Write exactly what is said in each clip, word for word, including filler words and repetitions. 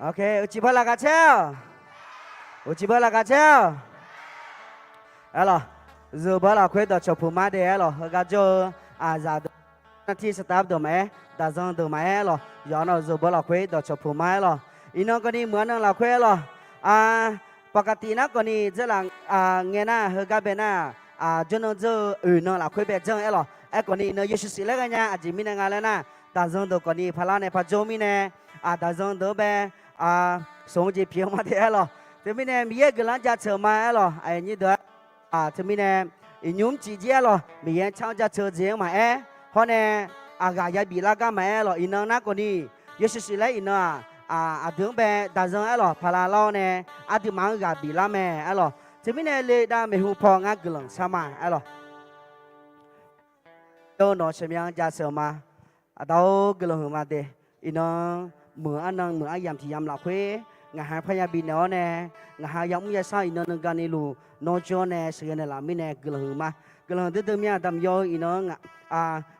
Uqcif beu laqkhaq caer-awq. Uqcif beu laqkhaq caer-awq. Aerlawq, zeuqbeu lafkhoer dawqcawq puq mar de aerlawq, heugar jawr-eu aqzaq deuq, nar tir saqtaf deuq maqaer, daqzan deuq maqaer aerlawq, yawqha nawq zeuqbeu lafkhoer dawqcawq puq mar aerlawq. Iqnan kawvni meuq-anr nan lafkhoer aerlawq, a, paqkaqtiv nar kawvni dzeurlaf ngae nar heugar bae nar, jawrnan dzeur-eu oeq nan lafkhoer bae janr aerlawq. Aerkhawfni iqnan yawshuif shuif laer ghae nya aqjeq mirnae nga laer nar, daqzan deuq kawvni paqlar nae paqjawr mirnae, daqzan deuq-anr bae smq-eu jeq pyeuf-eu ma de aerlawq. Teumirnae Miqyaer guiqlanq-anr jaceuq ma aerlawq, aqyuif aqnyir deuq-a. Teumirnae iqnymr mrcif jir aerlawq, Miqyaer-anr car-anr jaceuq-eu jeq-anr maqaer, hawr nae aqghaq yabif lar gar maqaer aerlawq. Iqnan nar kawvni yawshuif shuif laer iqnan-aq, aqdui-anr bae daqzan aerlawq paqlar lar-awr nae, aqduimaf-anr ghaq bif lar mae aerlawq. Teumirnae le dav maeqhu paw ngar guiqlanq shar ma aerlawq. Dawr-eu nawq-eu shaqmya-anr jaceuq-eu ma. Aqda-or, guiqlanq huiqma de. Iqnan meuq arnan meuq aryamq tiq yamq lafkhoer ngaq ha parya bifnaeq-awr nae, ngaq ha yamr yashar iqnan nuiganni luf nawr jawr nae sheuqghae naeqlaf mirnae guiqlanq huiqma. Guiqlanq duidui mir-aq damq yaw-eu iqnan-anr ngaq,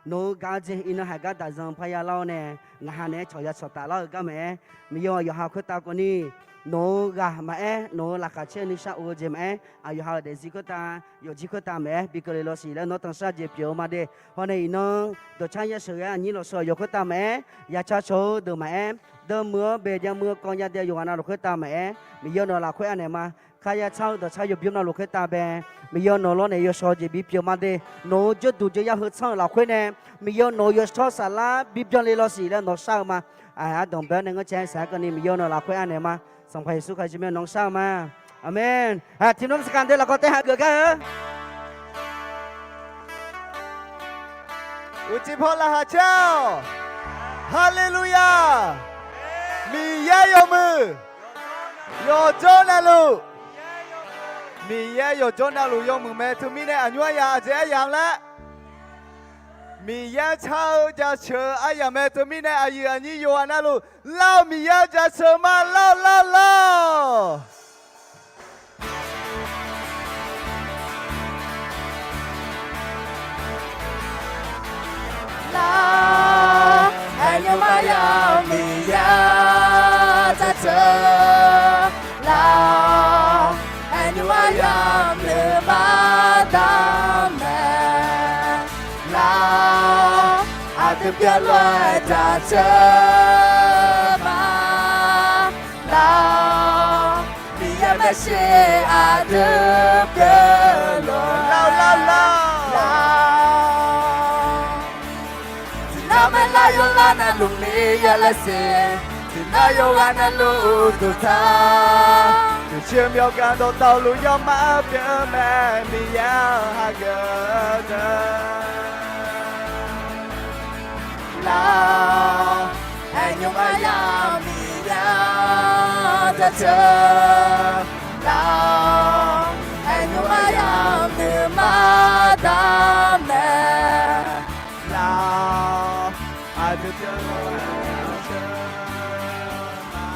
nawq-eu gaq-eu jeq iqnan haiq gar daqzan parya lar-awr nae, ngaq ha naeq-aer cawq ya cawq taf lar-eu gar maqaer, Miqyaer-aq yawqha khoertav kawvni nawq-eu ghaq maqaer, nawq-eu laqkhaq caer nuishar of-eu jeq maqaer, aqyawf-euq daefzir khoertav, yawqjir khoertav maqaer, bi keuvle lawsiq laer nawr tanqshar jeq pyeuf-eu ma de. Hawr nae iqnan dawqcar ya sheuqghae aqnyir lawshaw yawq khoertav maqaer, ya car cawq-eu deuq maqaer, deuv muiq-awr bae jav muiq-eu kawv ya dae yawqghaq navluf khoertav maqaer, Miqyaer nawq lafkhoer anaeq ma. Kar ya car-eu dawqcar yawbymr navluf khoertav bae, Miqyaer nawq lawr naeq yawshaw jeq bi pyeuf ma de. Nawq-eu jawrduq jawryar heu tsanr-eu lafkhoer nae, Miqyaer nawq-eu yawshawr saflar bi byanle lawsiq laer nawq shar-eu ma. Ardanq bae-awr nae ngar cae saq-aer keuvni Miqyaer nawq lafkhoer anaeq ma. Sanqpaq Yeqsur Kali-euq mirnae nawq shar-eu ma. Aqmeq. Tiqnan saqkaq de lafkawv tae hageuf gar-eu. Uqcif paw laqkhaq caer-awq. Haleluya! Miqyaer yawmuiq yawqjawr navluf, Miqyaer yawqjawr navluf yawmuiq mae. Teumirnae aqnymr aryamq aqjeq aryamq laer, Miqyaer car-eu jaceuq-eu aryamq mae. Teumirnae aqyuif aqnyir yawqghaq navluf lar-awq, Miqyaer jaceuq ma, lar-awq, lar-awq, lar-awq. Lar, aernyaf maqya Miqyaer jaceuq. Lar, aernyaf maqya nuima damq mae. Lar, aqdui pyeuf lof-aer jaceuq ma. Lar, Miqyaer maeqshi aqdui pyeuf lof-aer. Lar, lar, lar. Tiqnar maqlar yawlar navluf Miqyaer laer siq. Tiqnar yawqghaq navluf uqduq taq, uqshoe myawqganq dawqtawvluf yawmaf pyeuf mae. Miqyaer-anr hageuf-eu deuq. Lar, aernyaf maqya Miqyaer jaceuq. Lar, aernyaf maqya nuima damq mae. Lar, aqdui pyeuf lof-aer jaceuq ma.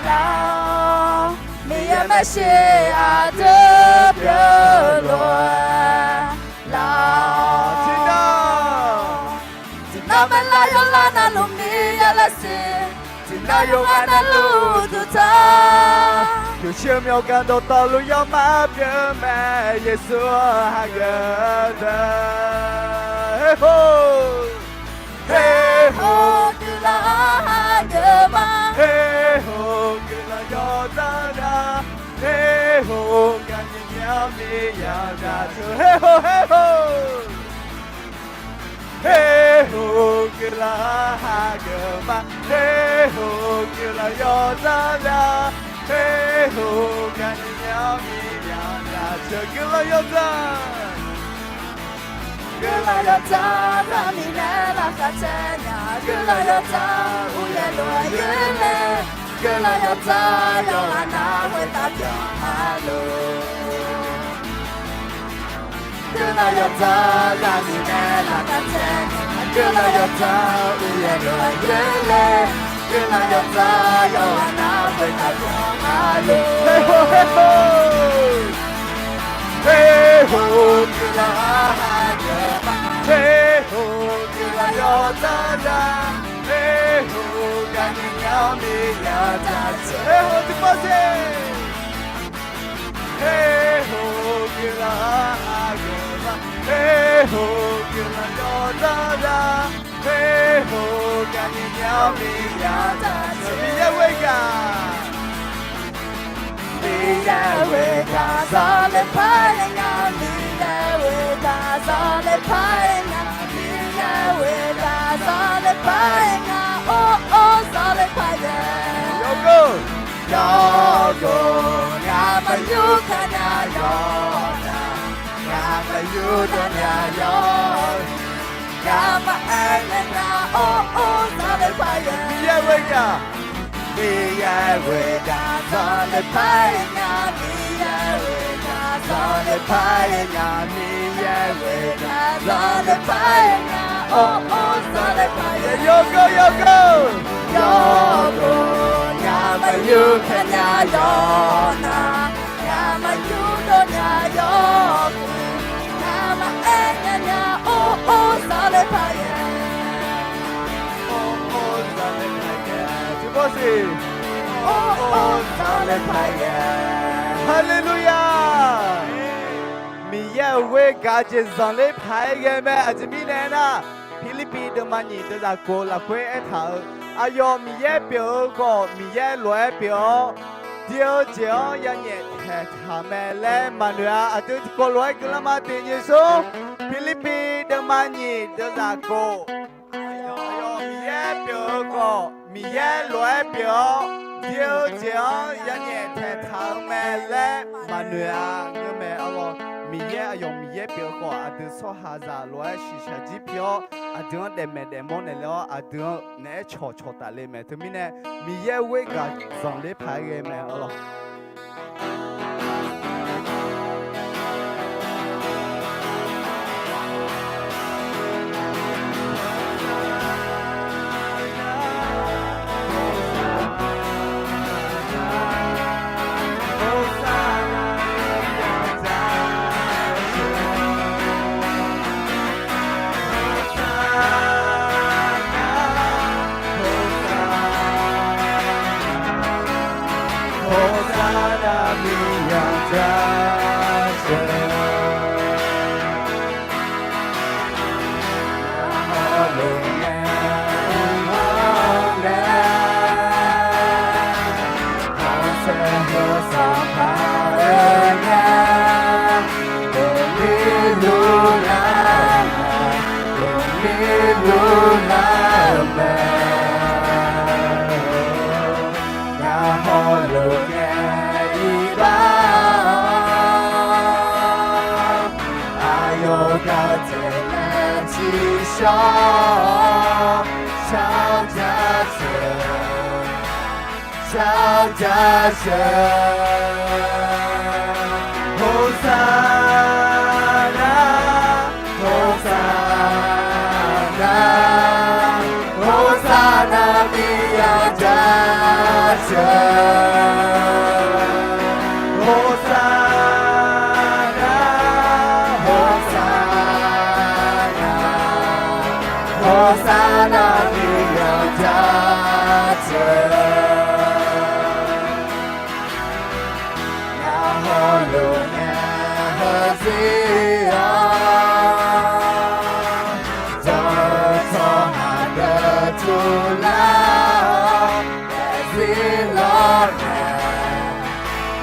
Lar, Miqyaer maeqshi aqdui pyeuf lof-aer. Lar, tiqnar maqlar yawlar navluf Miqyaer laer siq. Tiqnar yawqghaq navluf uqduq taq, uqshoe myawqganq dawqtawvluf yawmaf pyeuf mae. Yeqsur hageuf-eu deuq. Her hor, her hor guiqlanq hageuf ma. Her hor guiqlanq yawdzanr nya. Her hor gaqnyiq myanr Miqyaer-anr jaceuq. Her hor, her hor. Her hor guiqlanq hageuf ma. Her hor guiqlanq yawdzanr nya. Her hor gaqnyiq myanr Miqyaer-anr jaceuq. Guiqlanq yawdzanr, guiqlanq yawdzanr zaqmiq nae laqkhaq caer nya. Guiqlanq yawdzanr uqyaer lof-aer yoerle. Guiqlanq yawdzanr yawqghaq navluf khoertav pyeuf-a lor. Guiqlanq yawdzanr zaqmiq nae laqkhaq caer nya. Guiqlanq yawdzanr uqyaer lof-aer yoerle. Guiqlanq yawdzanr yawqghaq navluf khoertav pyeuf-a lor. Her hor, her hor. Her hor guiqlanq hageuf ma. Her hor guiqlanq yawdzanr nya. Her hor gaq Miqyaer-anr Miqyaer-anr jaceuq. Heho tiqpawf siq. Heho guiqlanq-anr aqyawf lar. Heho guiqlanq yawdzanr lar. Heho gaq Miqyaer-anr Miqyaer-anr jaceuq. Miqyaer ghoer gaq. Miqyaer ghoer gaq zanqler paq-aer nga. Miqyaer ghoer gaq zanqler paq-aer nga. Miqyaer ghoer gaq zanqler paq-aer nga. Or or zanqler paq-aer nga. Yawgor, yawgor, ngaq maqyur kaq nya yawq nar, ngaq maqyur dawq nya yawq. Ngaq maqaer nya nar or or zanqler paq-aer nga. Miqyaer ghoer gaq. Miqyaer ghoer gaq zanqler paq-aer nga. Miqyaer ghoer gaq zanqler paq-aer nga. Miqyaer ghoer gaq zanqler paq-aer nga. Or or zanqler paq-aer nga. Yawgor yawgor. Yawgor, ngaq maqyur kaq nya yawq nar, ngaq maqyur dawq nya yawq. Ngaq maqaer nya nar or or zanqler paq-aer nga. Or or zanqler paq-aer nga. Tiqpawf siq. Or or zanqler paq-aer nga. Haleluya! Miqyaer-euq ghoer gaq jeq zanqler paq-aer ghae mae. Aqjeq mirnae aernar, Pirlirpiv deuvma nyiq deuvzaq kof lafkhoer aertaq-euq, aqyawf Miqyaer pyeuf-eu khawf, Miqyaer lof-aer pyeuf-awr, diq-eu jeq-anr yanyaef taeqtaq mae laer maqnoeq-a. Aqdui tiqkawv lof-aer guiqlanq ma teq nyiq smr. Pirlirpiv deuvma nyiq deuvzaq kof, aqyawf Miqyaer pyeuf-eu khawf, Miqyaer lof-aer pyeuf-awr, diq-eu jeq-anr yanyaef taeqtaq-eu mae laer maqnoeq-a. Ngeur mae arlawr, Miqyaer aqyawf Miqyaer pyeuf-eu khawf, aqdui tsawrhaqzaq lof-aer shiqshaq jir pi-awr, aqdui-anr daefmaeq daefmawr naeq le-awr, aqdui-anr naeq-aer cawqcawq tafle mae. Teumirnae, Miqyaer ghoer gaq zanqler paq-aer ghae mae arlawr. Hosanna, Miqyaer-anr jaceuq. Ngar hawluf ngae, ngar hawluf ngae, khanqsaer heusanr paq-aer ngae, uqmir luf lar, uqmir luf lar-eu mae. Ngar hawluf ngae iqbax-awr, aqyawf gaqdzaeq nae tsiqshawr-awr, shar jaceuq, shar jaceuq. Hosanna, Hosanna, Hosanna, Miqyaer-anr jaceuq. Hosanna, Hosanna, Hosanna, Miqyaer-anr jaceuq. Ngar hawluf ngae, heudzir-awr, dawq-eu tsawrhaq deuq tuf lar-awr, daefzir lawrnaeq,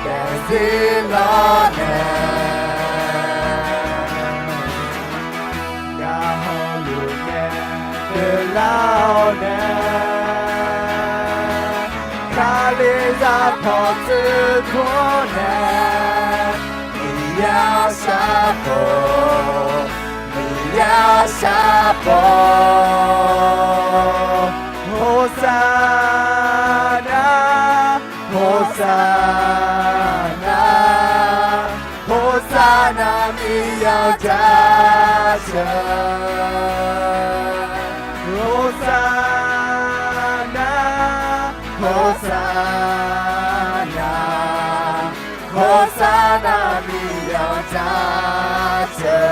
daefzir lawrnaeq. Ngar hawluf ngae, deuq lar-awr nae, Kalizaq pawqtsuif tmr nae, Miqyaer-anr sharpov, Miqyaer-anr sharpov. Hosanna, Hosanna, Hosanna, Miqyaer-anr jaceuq. Hosanna, Hosanna, Hosanna, Miqyaer-anr jaceuq.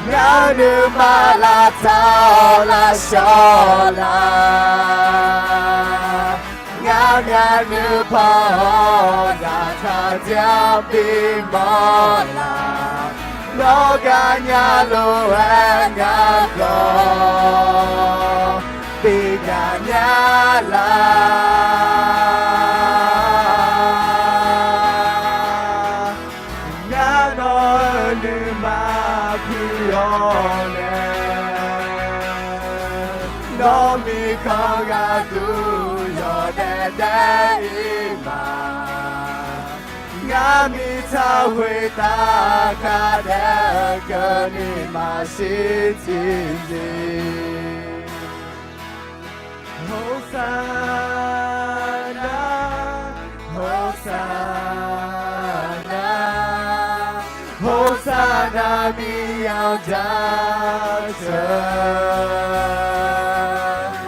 Ngar nuima lavtaq-awr lavshawr la. Ngar myavnuiv pan-awr ghaqtaq jaq bimawr la. Nawr gaqnya lof-aer ngar khawf bigaq nya la. Ngar nawq-euq nuima puiq-awr nae, nawr mirkhanq gharduq yawdaef daef-ir ma. Ngar mirtsaq khoertav khardaef-eu keuvni maqshir tiqjeq. Hosanna, Hosanna, Hosanna Miqyaer-anr jaceuq.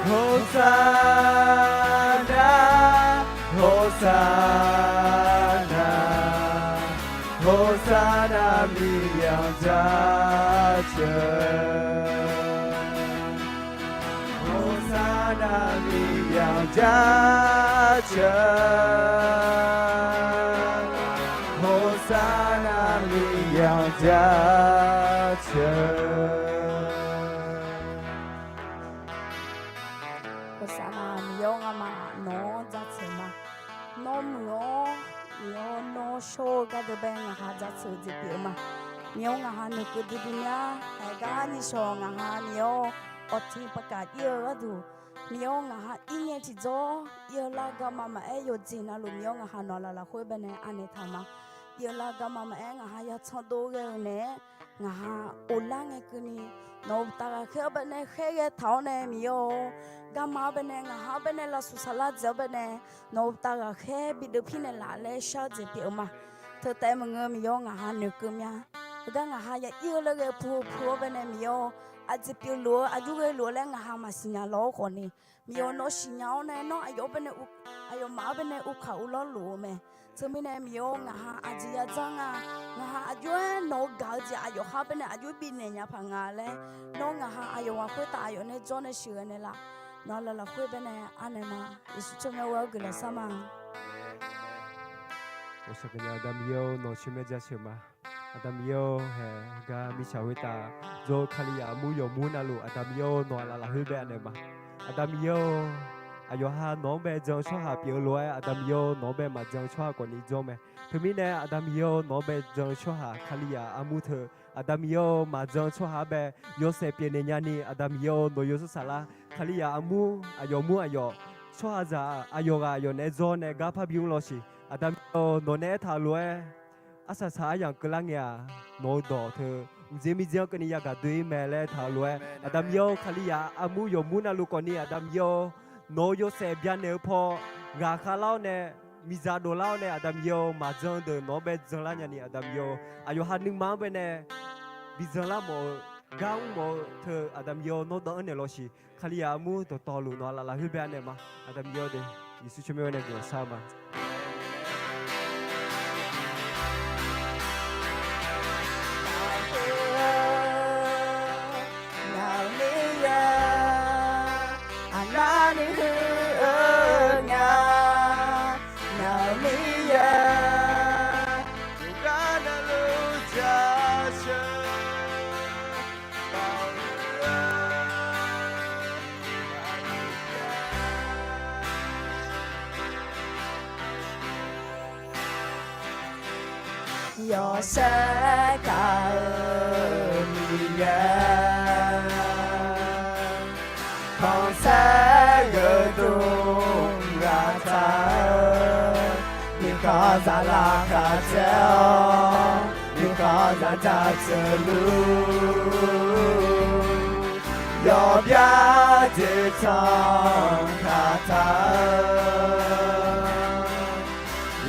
Hosanna, Hosanna, Hosanna Miqyaer-anr jaceuq. Hosanna Miqyaer-anr jaceuq. Hosanna Miqyaer-anr jaceuq. Hosanna Miqyaer-or, ngamaf nawq-anr jaceuq ma. Nawr muiq-awr, Miqyaer-or, nawr shawr-eu gardeuq bae ngaq ha jaceuq-eu jeq pyeuf-eu ma. Miqyaer-or, ngaq ha noeqkeuv duidui mya. Haeqgar nishawq ngaq ha Miqyaer-or, awqtiq paqkaf ir-eu gharduq, Miqyaer-or, ngaq ha ir ngae tiqjawr, ir-eu lar garma maqaer yawqjeq navluf Miqyaer-or, ngaq ha nawq-anr laflaf khoer baenae anaeq taq ma. Ir-eu lar garma maqaer ngaq ha yatanr dov ghae-eu naeq-aer, ngaq ha of lar ngae keuvni, nawq-euq uqtaf ghaqkhaer-anr baenae khaerghae taq-awr nae Miqyaer-or, garma-anr baenae ngaq ha-anr baenae lavsuf saflar dzaeq-anr baenae, nawq-euq uqtaf ghaqkhaer bi deuvpir naeq laf laer shar-eu jeq pyeuf-eu ma. Teu taef maqngeur Miqyaer-or, ngaq ha noeqkeuv mya. Heugar ngaq ha ya ir-eu laer ghae pu-eu pu-awr baenae Miqyaer-or, aqjeq pyeufluf-eu aqjox ghaeluf-eu laer ngaq ha maqsiq nya lawr khawfni, Miqyaer-or, nawr siqnya-awr nae nawr aqyawf-anr baenae, aqyawfmaf-anr baenae uvkaq uvlawr lof-eu mae. Teumirnae Miqyaer-or, ngaq ha aqjeq ya dzanr nga. Ngaq ha aqjox-aer nawq-eu gaq-eu jeq aqyawf ha baenae aqjox bifnaeq nya paq nga laer, nawr ngaq ha aqyawf ghaq khoertav aqyawf nae jawr nae sheuqghae naeqlaf, nawq-anr laflaf khoer baenae anaeq ma. Yeqsur tsawrmyanr ghoe-awr guiqlanq shar ma. Ghawqshaq gaqnya Aqda Miqyaer-or, nawq tsawrmyanr jaceuq ma. Aqda Miqyaer-or, haeq gar mirtsaq khoertav jawr-eu Kalizaq armur yawqmur navluf Aqda Miqyaer-or, nawq-anr laflaf khoer bae anaeq ma. Aqda Miqyaer-or, aqyawf ha nawq-anr bae jan-eu tsawrhaq pyeuf-eu lof-aer Aqda Miqyaer-or, nawq-anr bae maqjan-eu tsawrhaq khawfni jawr mae. Teumirnae Aqda Miqyaer-or, nawq-anr bae jan-eu tsawrhaq Kalizaq armur teu Aqda Miqyaer-or, maqjan-eu tsawrhaq-anr bae yawshaef pyeufnaeq nyani Aqda Miqyaer-or, nawq yawzanr saflar Kalizaq armur aqyawf mur aqyawf tsawrhaqzaq aqyawf ghaq aqyawf naeq-aer jawr nae gar parbi mr lawr siq. Aqda Miqyaer-or, nawq nae aertaq-eu lof-aer arsaq saq aryamq keuvlar ngae-aq, nawq-eu dawq teu mqdzer mirdzer-anr keuvni yagaq doe-ir mae laer taq-eu lof-aer, Aqda Miqyaer-or, Kalizaq armur yawqmur navluf khawfni Aqda Miqyaer-or, nawq-eu yawshaef byanaeq-eu paw ghaqkhav lar-awr nae, miqdzaq doflar-awr nae Aqda Miqyaer-or, maqjan-eu deuq nawq-anr bae janlar nyani Aqda Miqyaer-or, aqyawf ha nuima-anr baenae bi janlar mawf-eu, gar mr mawf-eu teu Aqda Miqyaer-or, nawr dananr naeq lawr siq. Kalizaq armur dawqtawvluf nawq-anr laflaf khoer bae anaeq ma. Aqda Miqyaer-or de, Yeqsur tsawrmyanr baenae guiqlanq shar ma. Ngaq-euq Miqyaer, aqnavni huiq-eu nga. Ngaq-euq Miqyaer, uqgar navluf jaceuq baoq-eu Yawshaef kaq-eu Miqyaer, khanqsaer gheudmq ghaqtaq-eu, miqkhanq zaqlaq khaqdzae-awr, miqkhanq zaqdzaq teuqluf, yawqbyar jeqtanq kaqtaq-eu,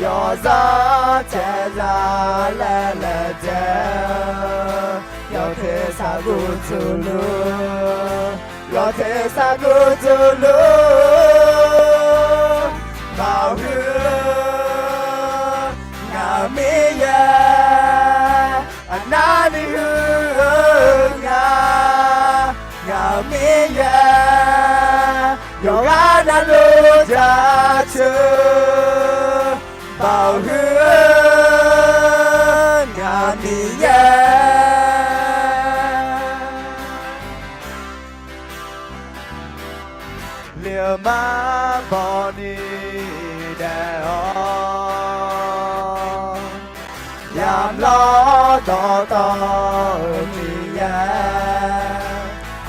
yawqzanr taeqzaq laer laejae-eu, yawtersar gurduq luf, yawtersar gurduq luf, maqhuiq-eu, ngaq-euq Miqyaer, aqnavni huiq-eu jaceuq, baoq huiq-eu ngaq Miqyaer. Lirma bawni daef-awr, yamlawr dawqtawvluf Miqyaer,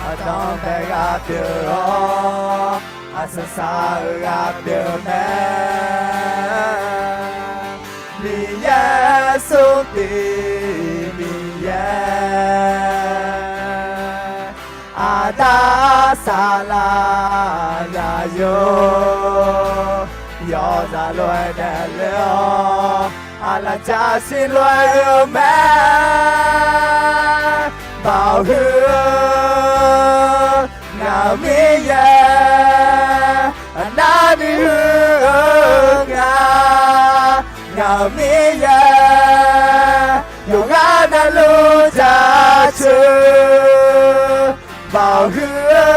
aqdanq bae ghaq pyeuf-awr, aqsaqsaq-euq ghaq pyeuf mae. Miqyaer smrtiv Miqyaer, aqda saqlaq yaqyo, yawzaq lof-aer daefle-awr, aqlaf jaceuq lof-aer oe-eu mae. Baoq huiq-eu ngaq-euq Miqyaer, aqnavni huiq-eu nga, ngaq-euq Miqyaer, yawqghaq navluf jaceuq, baoq huiq-eu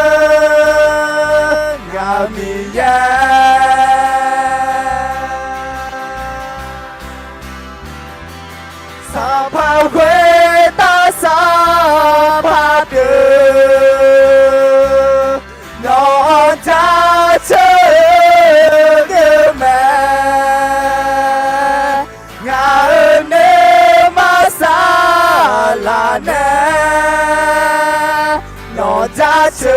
ngaq-euq Miqyaer. Sanqpaq khoertav sanqpaq pyeuf, nawq-anr jaceuq geu mae. Ngaq-euq nuima saqlaq nae, nawq jaceuq.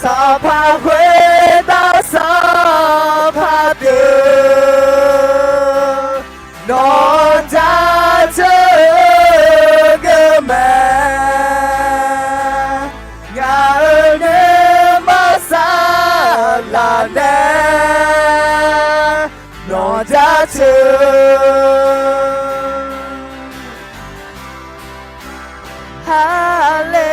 Sanqpaq khoertav sanqpaq pyeuf, nawq-anr jaceuq geu mae. Ngaq-euq nuima saqlaq nae, nawq jaceuq. Haleluya.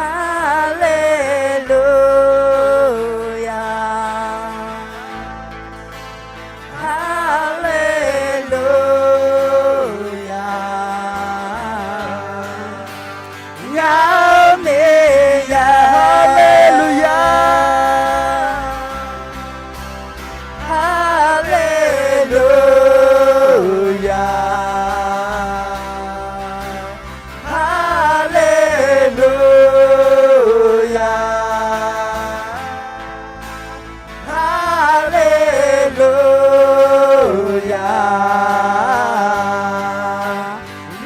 Haleluya. Haleluya. Ngaq-euq Miqyaer. Haleluya. Haleluya. Haleluya. Haleluya.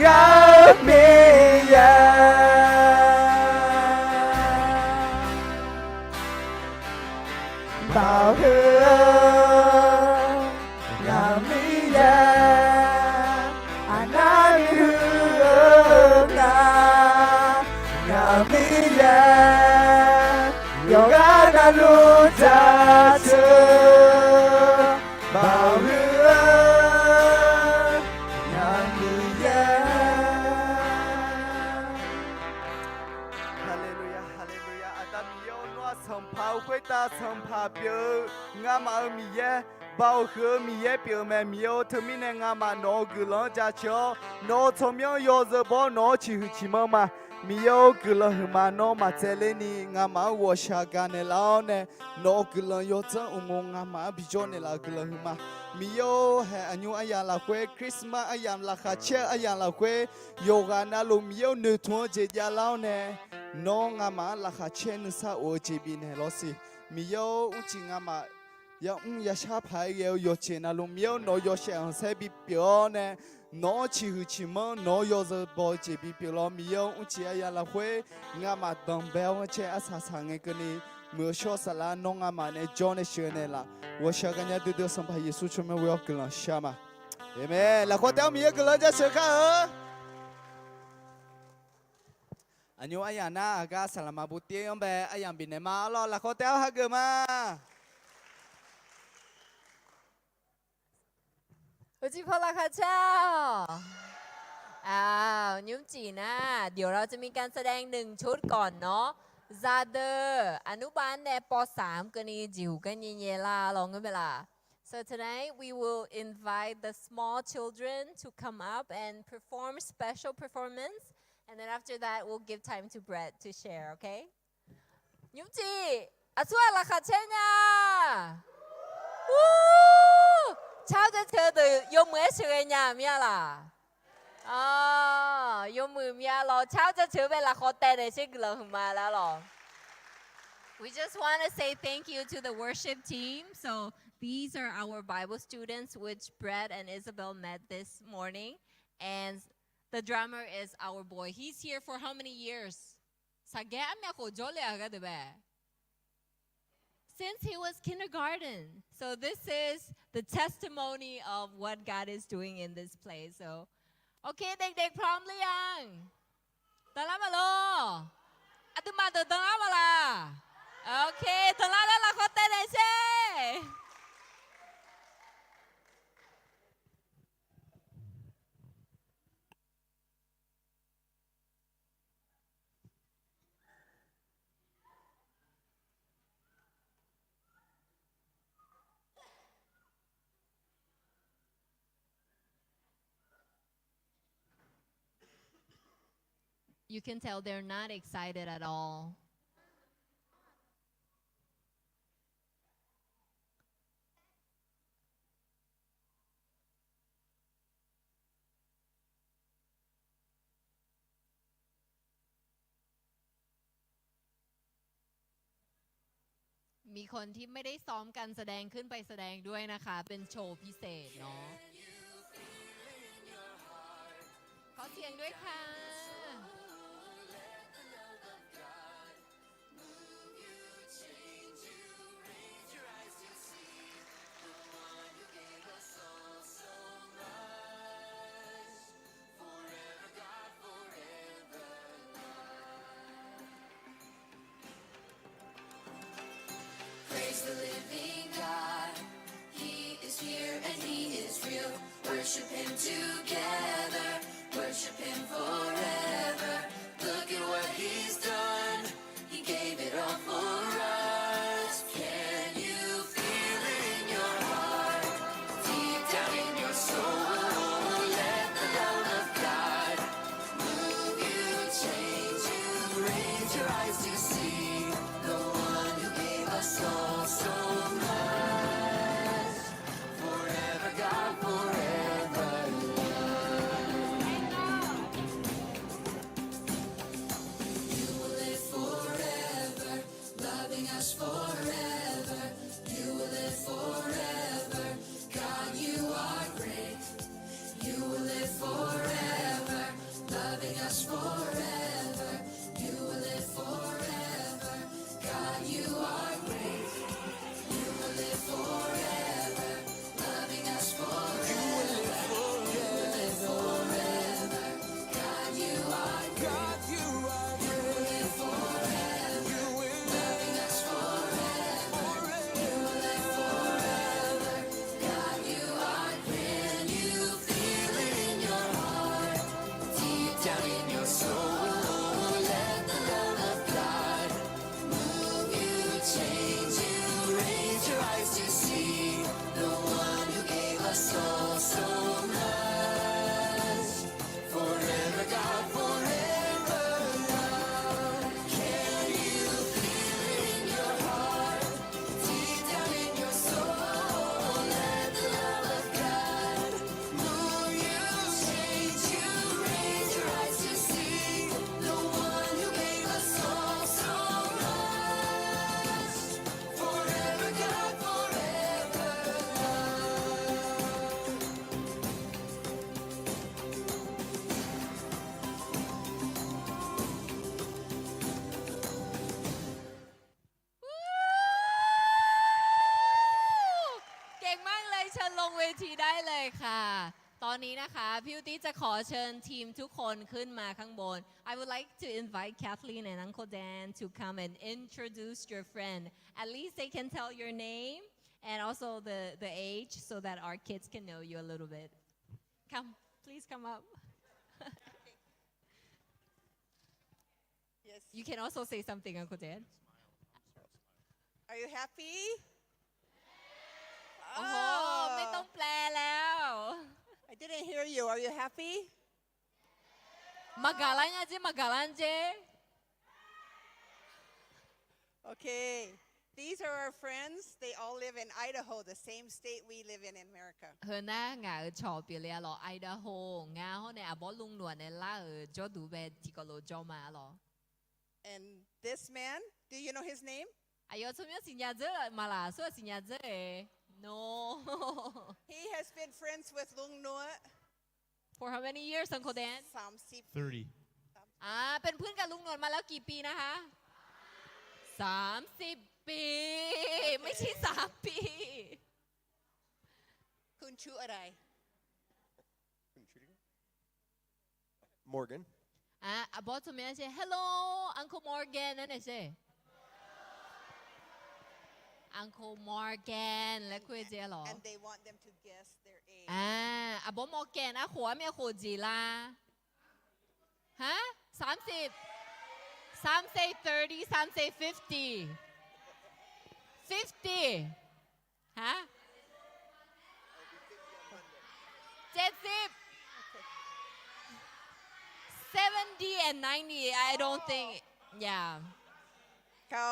Ngaq-euq Miqyaer. Baoq huiq-eu ngaq-euq Miqyaer, aqnavni huiq-eu nga, ngaq-euq Miqyaer, yawqghaq navluf jaceuq. Baoq huiq-eu ngaq-euq Miqyaer. Haleluya, haleluya. Aqda Miqyaer-or, nawr-aq sanqpaq-eu khoertav sanqpaq pyeuf-eu, ngamaf-euq Miqyaer, baoq huiq-eu Miqyaer pyeuf-eu mae. Miqyaer-or, teumirnae ngamaf nawq-euq guiqlanq-anr jaceuq-awr, nawq-euq tsawrmyanr yawzeu baw-awr, nawq-anr ciqhuiq ciqmanr ma. Miqyaer-or, guiqlanq huiqma nawr maqtsaevler ni ngamaf-anr ghawqshaq gaq naeqlaf-awr nae, nawq-euq guiqlanq yawdzanr uqmov ngamaf-anr bijawr naeqlaf-euq guiqlanq huiqma. Miqyaer-or, haeq aqnymr aryamq lafkhoer, Christmas aryamq, laqkhaq caer-eu aryamq lafkhoer, yawqghaq navluf Miqyaer-or, noeqtmq-eu jeq javlar-awr nae, nawr ngamaf-anr laqkhaq caer nuisar of-eu jeq bifnaeq lawr siq. Miqyaer-or, mrcif ngamaf yamr yashar paq-aer ghae-eu yawqjeq navluf Miqyaer-or, nawq-euq yawshaef khanqsaer bipyeuf-awr nae, nawq-anr ciqhuiq ciqmanr, nawq-anr yawzeu baw-eu jeq bipyeuf lawr. Miqyaer-or, mrcif aryamq lafkhoer ngamaf danqbae-awr ghanrcae arsaq saq ngae keuvni, muiq-eu shawr-eu saflar nawr ngamaf nae jawr nae sheuq-eu naeqlaf. Ghawqshaq gaqnya duidui-eu Sanqpaq Yeqsur tsawrmyanr ghoe-awr guiqlanq shar ma. Aqmeq. Lafkhoer taef-awr Miqyaer guiqlanq jaceuq kar-eu. Aqnymr aryamq nar aqgar saqlaqma buvtir-anr bae aryamq bifnaeq ma. Arlawr lafkhoer taef-awr hageuf ma. Uqcif paw laqkhaq caer-awq. Aq, nymrcif nar, เดี๋ยวเราจะมีการแสดงหนึ่งชุดก่อนเนาะ Zadeuq อนุบาล nae ป.สาม keuvni jeqhuq gar nyae nyae lar lawr ngeur mae laf. So tonight we will invite the small children to come up and perform special performance, and then after that we'll give time to Brett to share, okay? Nymrcif, aqsur-aq laqkhaq caer nya. Car-eu jaceuq-eu deuq yawmuiq-aer sheuqghae nya mir-a laq? Yawmuiq mir-a lawq. Car-eu jaceuq-eu bae lafkhawf taev naeq sher guiqlanq huiqma laer lawq. We just want to say thank you to the worship team. So these are our Bible students, which Brett and Isabel met this morning. And the drummer is our boy. He's here for how many years? Saqgaer armyav khof jawrle-aq ghae deuq bae. Since he was kindergarten. So this is the testimony of what God is doing in this place. So, okay, เด็กๆ พร้อมหรือยัง? Danlar maqlor? Aqduimaf deuq danlar maqlaq? Okay, danlar laer lafkhawf taev naeq sher. You can tell they're not excited at all. Can you feel it in your heart? มีคนที่ไม่ได้ซ้อมการแสดงขึ้นไปแสดงด้วยนะคะ เป็นโชว์พิเศษเนาะ ขอเสียงด้วยค่ะ Let the love of God move you, change you, raise your eyes to see the one who gave us all so much. Forever God, forever love. Praise the living God. He is here and he is real. Worship him together. Worship him forever. Look at what he's done. He gave it all for us. Can you feel it in your heart? Deep down in your soul, let the love of God move you, change you. Raise your eyes to see the one who gave us all so much. Forever God, forever love. You will live forever, loving us forever. You will live forever, God, you are great. You will live forever, loving us forever. You will live forever, God, you are great. You will live forever, loving us forever. You will live forever, God, you are great. You will live forever, loving us forever. You will live forever, God, you are great. Can you feel it in your heart? Deep down in your soul, let the love of God move you, change you. Raise your eyes to see the one who gave us all so much. Forever God, forever love. Can you feel it in your heart? Deep down in your soul, let the love of God move you, change you. Raise your eyes to see the one who gave us all so much. Forever God, forever love. เก่งมากเลย เชิญลงเวทีได้เลยค่ะ ตอนนี้นะคะ พี่ตี้จะขอเชิญทีมทุกคนขึ้นมาข้างบน I would like to invite Kathleen and Uncle Dan to come and introduce your friend. At least they can tell your name and also the, the age so that our kids can know you a little bit. Come, please come up. Yes. You can also say something, Uncle Dan. Are you happy? โอ้โห Didn't hear you. Are you happy? Maqgaq lar nya jer, maqgaq lar jer. Okay. These are our friends. They all live in Idaho, the same state we live in in America. Heu nar ngaq-euq cawq pyeufle-a lawq, Idaho nga hawr nae aqbawr Lungnoeq nae lar-euq jawrduq bae tiqkawv lof jawr ma-a lawq. And this man, do you know his name? Aqyawf tsawrmyanr siqnya dzeur-eu ma laq? Aqsur-aq siqnya dzeur-e. No. He has been friends with Lungnoeq. For how many years, Uncle Dan? สามสิบ ปี Thirty. อ่า เป็นเพื่อนกับลุงหนวดมาแล้วกี่ปีนะคะ สามสิบ ปี ไม่ใช่ สาม ปี คุณชื่ออะไร Morgan. อ่ะ aqbawr tsawrmyanr sher, Hello, Uncle Morgan นั่นน่ะสิ Uncle Morgan laer kur-eu jeq-a lawq. And they want them to guess their age. อ่า aqbawr Morgan aerkhof-aer mae, khof jeq la? ฮะ สามสิบ Some say thirty, some say fifty. Fifty. ฮะ เจ็ดสิบ Seventy and ninety, I don't think. Yeah. เขา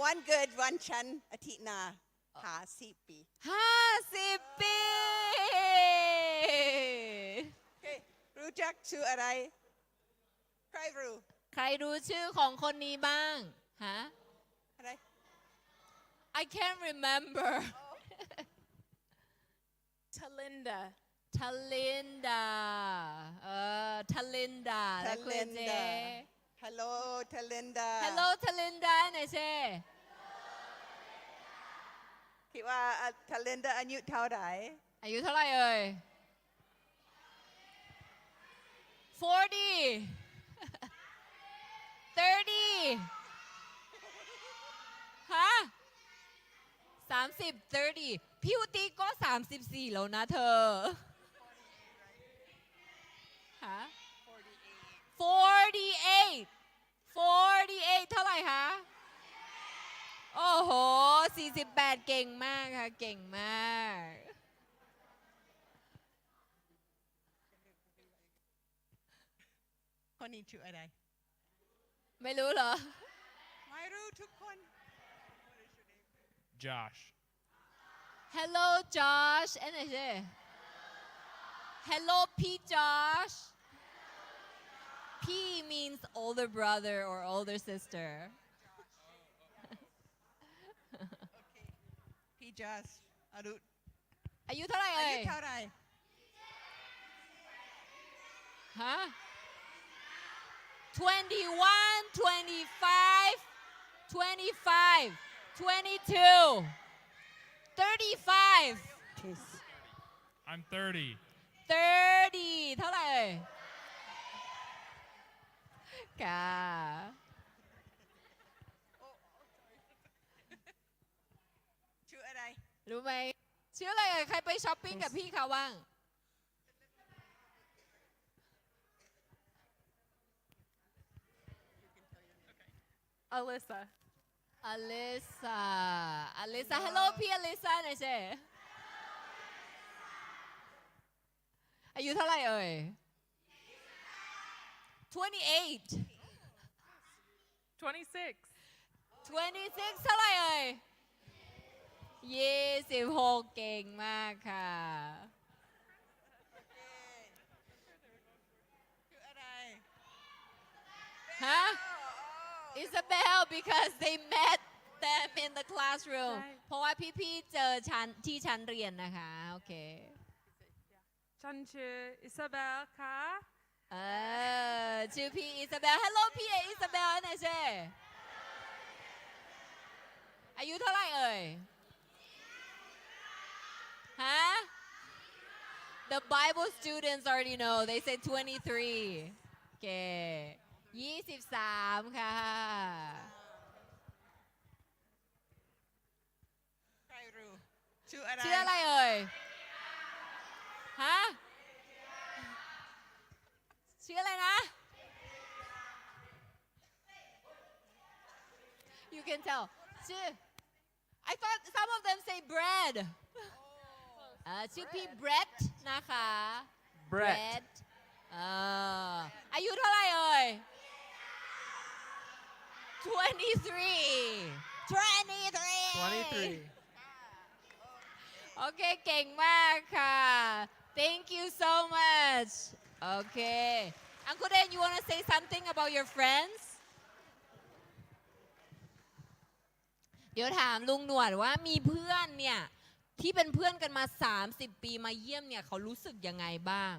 วันเกิดวันฉันอาทิตย์หน้า ห้าสิบ ปี ห้าสิบ ปี โอเค รู้จักชื่ออะไร ใครรู้ ใครรู้ชื่อของคนนี้บ้าง ฮะ อะไร I can't remember. Talinda. Talinda. เออ Talinda แล้วคุณเจ Talinda. Hello Talinda. Hello Talinda หน่อยสิ คิดว่า อ่ะ Talinda อายุเท่าไหร่ อายุเท่าไหร่เอ่ย Forty. Thirty. ฮะ สามสิบ thirty พี่ฮูตี้ก็ สามสิบสี่ แล้วนะเธอ ฮะ forty-eight. Forty-eight เท่าไหร่คะ โอ้โห สี่สิบแปด เก่งมากค่ะ เก่งมาก คนนี้ชื่ออะไร ไม่รู้เหรอ ไม่รู้ทุกคน Josh. Hello Josh เอ้ย ไหนสิ Hello พี่ Josh. P means older brother or older sister. โอเค พี่ Josh อายุ อายุเท่าไหร่เอ่ย อายุเท่าไหร่ ฮะ twenty-one, twenty-five, twenty-five, twenty-two, thirty-five. Jeez. I'm thirty. Thirty เท่าไหร่เอ่ย ค่ะ ชื่ออะไร รู้ไหม ชื่ออะไรเอ่ย ใครไปช้อปปิ้งกับพี่เขาบ้าง Alyssa. Alyssa. Alyssa. Hello พี่ Alyssa หน่อยสิ อายุเท่าไหร่เอ่ย twenty-eight. Twenty-six. Twenty-six เท่าไหร่เอ่ย ยี่สิบหก เก่งมากค่ะ ฮะ Isabel because they met them in the classroom ใช่ เพราะว่าพี่ๆเจอชั้นที่ชั้นเรียนนะคะ โอเค ฉันชื่อ Isabel ค่ะ เออ ชื่อพี่ Isabel. Hello พี่ Isabel หน่อยสิ อายุเท่าไหร่เอ่ย ฮะ The Bible students already know. They say twenty-three. โอเค ยี่สิบสาม ค่ะ ใครรู้ ชื่ออะไร ชื่ออะไรเอ่ย ฮะ ชื่ออะไรนะ You can tell. ชื่อ I thought some of them say bread. เอ่อ ชื่อพี่ Brett นะคะ Brett เอ่อ อายุเท่าไหร่เอ่ย twenty-three twenty-three โอเค เก่งมากค่ะ Thank you so much โอเค Uncle Dan, you wanna say something about your friends? เดี๋ยวถามลุงหนวดว่ามีเพื่อนเนี่ย ที่เป็นเพื่อนกันมาสามสิบปีมาเยี่ยมเนี่ย เขารู้สึกยังไงบ้าง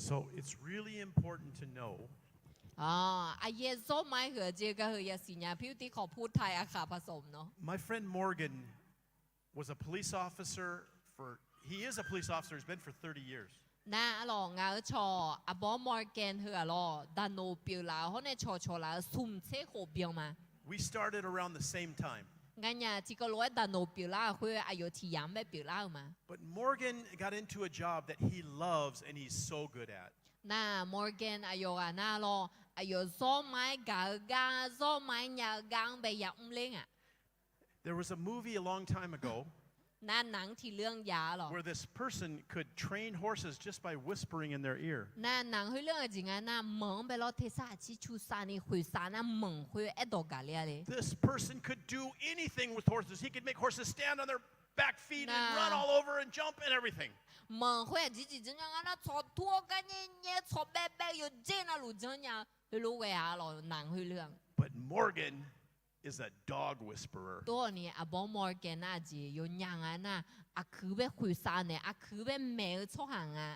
So it's really important to know อ๋อ aqyuif zawr ma-aer huiq-eu jeq gaq heu yasiq nya พี่อุทิศ ขอพูดไทย อาขาผสมเนาะ My friend Morgan was a police officer for, he is a police officer, he's been for thirty years. Nar arlawq ngaq-euq cawq aqbawr Morgan heu-aq lawq, daqnoq pyeuflaf-eu hawr nae cawqcawq laf-eu smq tser khof byan ma. We started around the same time. Nganyaf tiqkawv lof-aer daqnoq pyeuflar-euq khoer aqyawf tiq yamq-anr bae pyeuflar-eu ma. But Morgan got into a job that he loves and he's so good at. Nar Morgan aqyawf ghaq nar lawr, aqyawf zawr ma-aer gaq-eu gar, zawr ma-aer nya-eu gar-anr bae yamr ler nga. There was a movie a long time ago Nar naq-anr tiq leu-anr jav-a lawq. where this person could train horses just by whispering in their ear. Nar naq khoerler-eu jeq nga nar, manq-anr bae lawr tersar aqcir cusav ni khoeqsav nar manq khoer aerdawq gaqler-a le. This person could do anything with horses. He could make horses stand on their back feet and run all over and jump and everything. Manq khoer aqjeq jeq janrnya nga nar, tsawq tur-awr gar nyae nyae, tsawq baev baev-eu yawqjeq navluf janrnya-eu heulof ghae-a lawq, naq khoerler-anr. But Morgan is a dog whisperer. Tov-awq ni aqbawr Morgan nar aqjeq yawnya nga nar, aqkuiq bae khoeqsav naeq, aqkuiq bae maeq-eu tsawrhaq nga.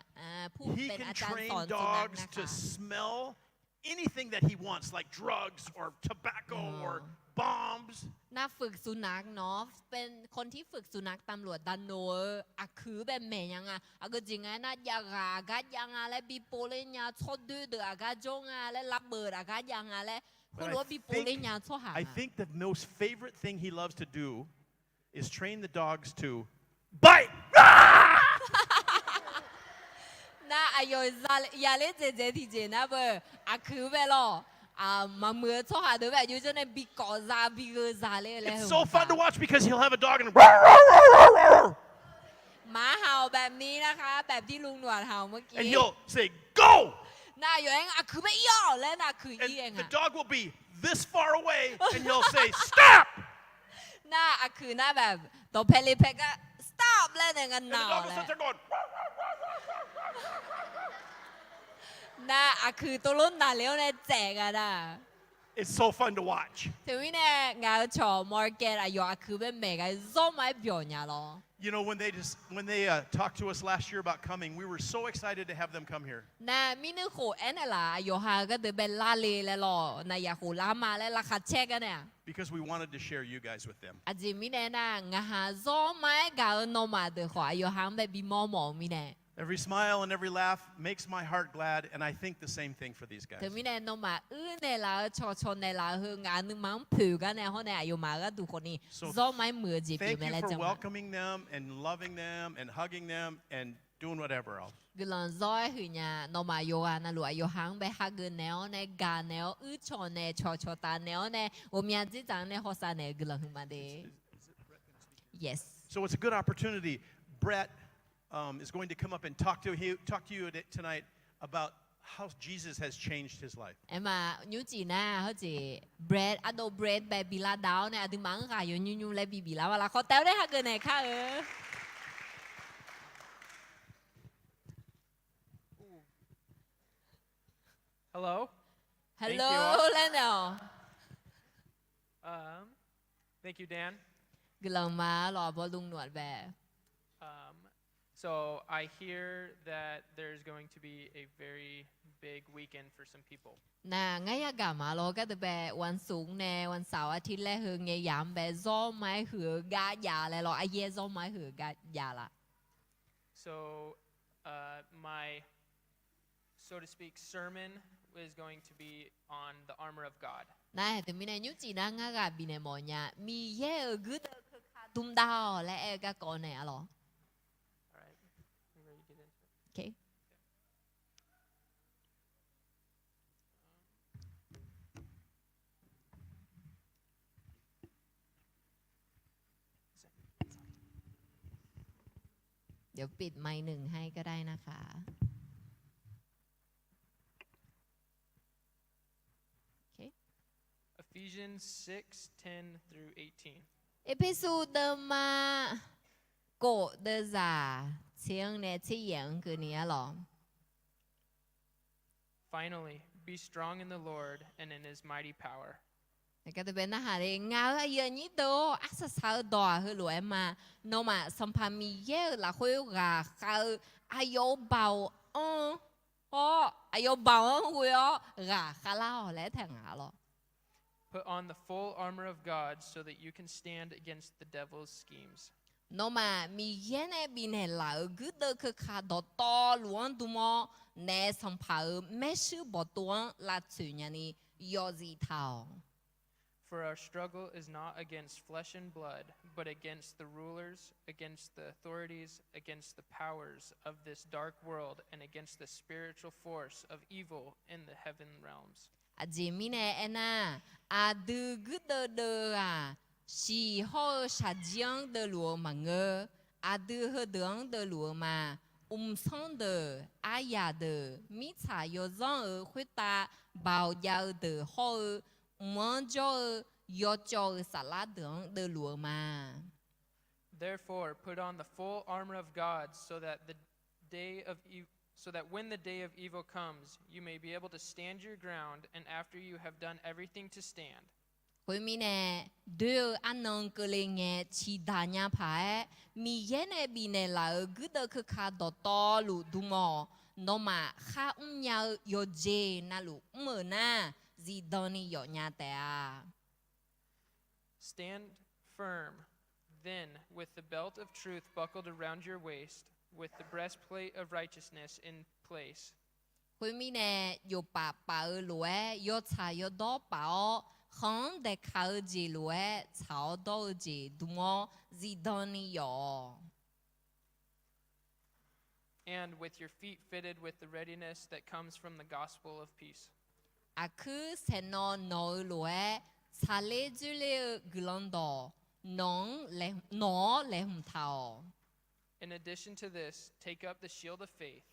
He can train dogs to smell anything that he wants, like drugs or tobacco or bombs. Nar ฝึกสุนัขเนาะ เป็นคนที่ฝึกสุนัขตำรวจ daqnoq-eu aqkuiq bae maeq nya nga. Aqgeu jeq nga nar, jav ghaq aqgar jav nga laer, bi pov ler nya, tsawrdoer deuq aqgar jawr nga laer, ระเบิด aqgar jav nga laer, khoerlof-aer bi pov ler nya tsawrhaq nga. I think the most favorite thing he loves to do is train the dogs to bite. Nar aqyawf yaler dzaeqdzaeq tiqjeq nar beu, aqkuiq bae lawq, maqmuiq-eu tsawrhaq deuq bae aqjox janr nae bi kawf za, bi gheu za ler laer. It's so fun to watch because he'll have a dog and หมาเห่าแบบนี้นะคะ แบบที่ลุงหนวดเห่าเมื่อกี้ and he'll say, "Go!" Nar aqyawf-aer aqkuiq bae ir-awq laer nar aqkuiq ir-aer nga. The dog will be this far away and he'll say, "Stop!" Nar aqkuiq nar แบบ dawqpae le pae gar stop laer nae nga nar-awq laer. Nar aqkuiq tov lof naqle-awr nae tsaef nga nar. It's so fun to watch. Teumirnae ngaq-euq cawq Morgan aqyawf aqkuiq bae maeq gar zawr ma-aer byawq nya lawr. You know, when they just, when they uh, talked to us last year about coming, we were so excited to have them come here. Nar mirnuir khof aernaeq laf aqyawf ha-eu gardeuq bae lar le laer lawr, naqyaf khof lar ma laer laqkhaq caer gar nae-aq. Because we wanted to share you guys with them. Aqjeq mirnae nar, ngaq ha zawr ma-aer gaq-eu nawmaf deuq khawf aqyawf ha-anr bae bimawr mawf-eu mirnae. Every smile and every laugh makes my heart glad, and I think the same thing for these guys. Teumirnae nawmaf uir naeqlaf-eu, cawqcawq naeqlaf-eu heu ngaq nuima-anr poeq gar nae hawr nae aqyawfmaf gharduq khawfni zawr ma-aer muiq-eu jeq pyeuf mae laer jan-a. Thank you for welcoming them and loving them and hugging them and doing whatever else. Guiqlanq zawr-aer huiq nya. Nawmaf yawqghaq navluf aqyawf ha-anr bae hageuf naeq-awr nae gaq naeq-awr uir cawq naeq cawqcawq taf naeq-awr nae ghawqmya dzerdzaq-anr nae hawsav naeq-eu guiqlanq huiqma de. Yes. So it's a good opportunity. Brett um, is going to come up and talk to, he, talk to you tonight about how Jesus has changed his life. Aerma nymrcif nar hawjeq Brett, ardov Brett bae bilar dav-awr nae aqduimaf-anr ghaq yawnymr nymr laer bi biflar ma lafkhawf taef-awr nae hageuf naeq kar-eu. Hello. Hello laer naeq-awq. Um, thank you, Dan. Guiqlanq ma lawq, aqbawr Lungnuaf bae. Um, so I hear that there's going to be a very big weekend for some people. Nar ngar yagaq ma lawq, gardeuq bae วันศุกร์ nae วันเสาร์อาทิตย์ laer heu ngae yamq-anr bae zawr ma-aer huiq-eu gar jav laer lawq, aryaer zawr ma-aer huiq-eu gar jav laf. So, uh, my so to speak, sermon is going to be on the armor of God. Nar teumirnae nymrcif nar ngar ghaq bifnaeq mawf nya, Miqyaer-euq guirdeuv keuka dmdav-awq laer aer-eu garkawv nae-a lawq. All right. Everybody get into it. Okay. เดี๋ยวปิดไมค์หนึ่งให้ก็ได้นะคะ โอเค Ephesians six ten through eighteen. Erpersu deuvma kof deuvzaq tser-anr nae tser yaef-anr keuvni arlawq. Finally, be strong in the Lord and in his mighty power. Aqgeu deuq bae narhaq le, ngaq-euq aqyuif aqnyir deuq-or, arsaq saq-eu dawq-aq heulof-aer ma. Nawmaf Sanqpaq Miqyaer-euq lafkhoer ghaqkhav-eu aqyawf-euq baoq anr-awr, aqyawf-euq baoq-anr ghoe-awr ghaqkhav lar-awq laer aertaq nga arlawq. Put on the full armor of God so that you can stand against the devil's schemes. Nawmaf Miqyaer nae bifnaeq laf-euq guirdeuv keuka dawqtawvluf-anr dm-awr, naef sanqpaq-euq maershuir bawqtov-anr lavtsoeq nyani yawzif taq-awq. For our struggle is not against flesh and blood, but against the rulers, against the authorities, against the powers of this dark world, and against the spiritual force of evil in the heaven realms. Aqjeq mirnae aernar, aqdui guirdeuv deuv-aq, shiq hawr-eu shaqjir-anr deuvluf-eu maqngeur. Aqdui heudeuq-anr deuvluf-eu ma. Mqsanr deuq, aryaq deuq, mirtsaq yawzanr-euq khoertav baoq jav-eu deuq hawr-eu, mq-anr jawr-eu yawcawv-euq saflar deuq-anr deuvluf-eu ma. Therefore, put on the full armor of God so that the day of e- so that when the day of evil comes, you may be able to stand your ground, and after you have done everything to stand. Khoermirnae, doer-eu arnan keuvle ngae ciqdaq nya paq-aer, Miqyaer nae bifnaeq laf-euq guirdeuv keuka dawqtawvluf dm-awq. Nawmaf khar mrnya-eu yawqjeq navluf mr-euq nar, zifdan ni yawf nya taef-a. Stand firm, then, with the belt of truth buckled around your waist, with the breastplate of righteousness in place. Khoermirnae, jofpaf paf-eu lof-aer yawtsaq yawdawr paf-awr, khanq-anr daeqkaq-eu jeq lof-aer tsaq-awr dawr-eu jeq dm-awr zifdan ni yawf-awq. And with your feet fitted with the readiness that comes from the gospel of peace. Aqkuir saeqnawv nawq-eu lof-aer, tsaqler dzoerler-eu guiqlanq dawq nawq-anr laeqhmq taq-awq. In addition to this, take up the shield of faith,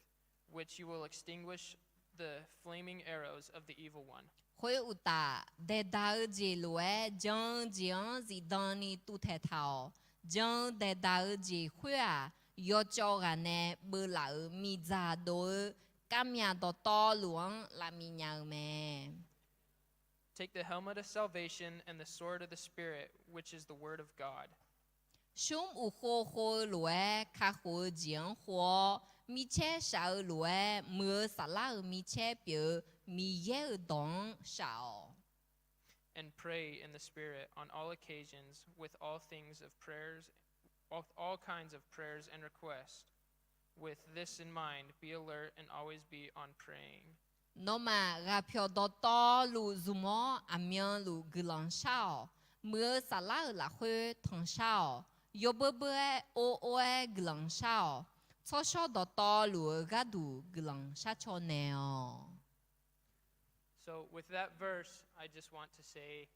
which you will extinguish the flaming arrows of the evil one. Khoeruqtaf, daeqdaq-eu jeq lof-aer jan-eu jeq-anr zifdan ni tuvtaeq taq-awq. Jan-eu daeqdaq-eu jeq khoer-aq, yawcawv ghaq nae beuvlaf-euq miqdzaq dov-eu kavmyaq dawqtawvluf-anr lavmiq nya-eu mae. Take the helmet of salvation and the sword of the Spirit, which is the word of God. Smr uqkhov khov-eu lof-aer kakhof-eu jeq-anr khov-awr, micaer shaf-eu lof-aer muiq-eu saflar-euq micaer pyeuf-eu Miqyaer-euq dawq-anr shaf-awq. And pray in the Spirit on all occasions with all things of prayers, with all kinds of prayers and requests. With this in mind, be alert and always be on praying. Nawmaf ghaqpyawq dawqtawvluf zmq-awr aqmyanluf guiqlanq shar-awq. Muiq-eu saflar-euq lafkhoer tanqshar-awq. Yawbeur beur-aer or or-aer guiqlanq shar-awq. Tsawrshawr dawqtawvluf-eu gharduq guiqlanq sharcaw naeq-awq. So with that verse, I just want to say,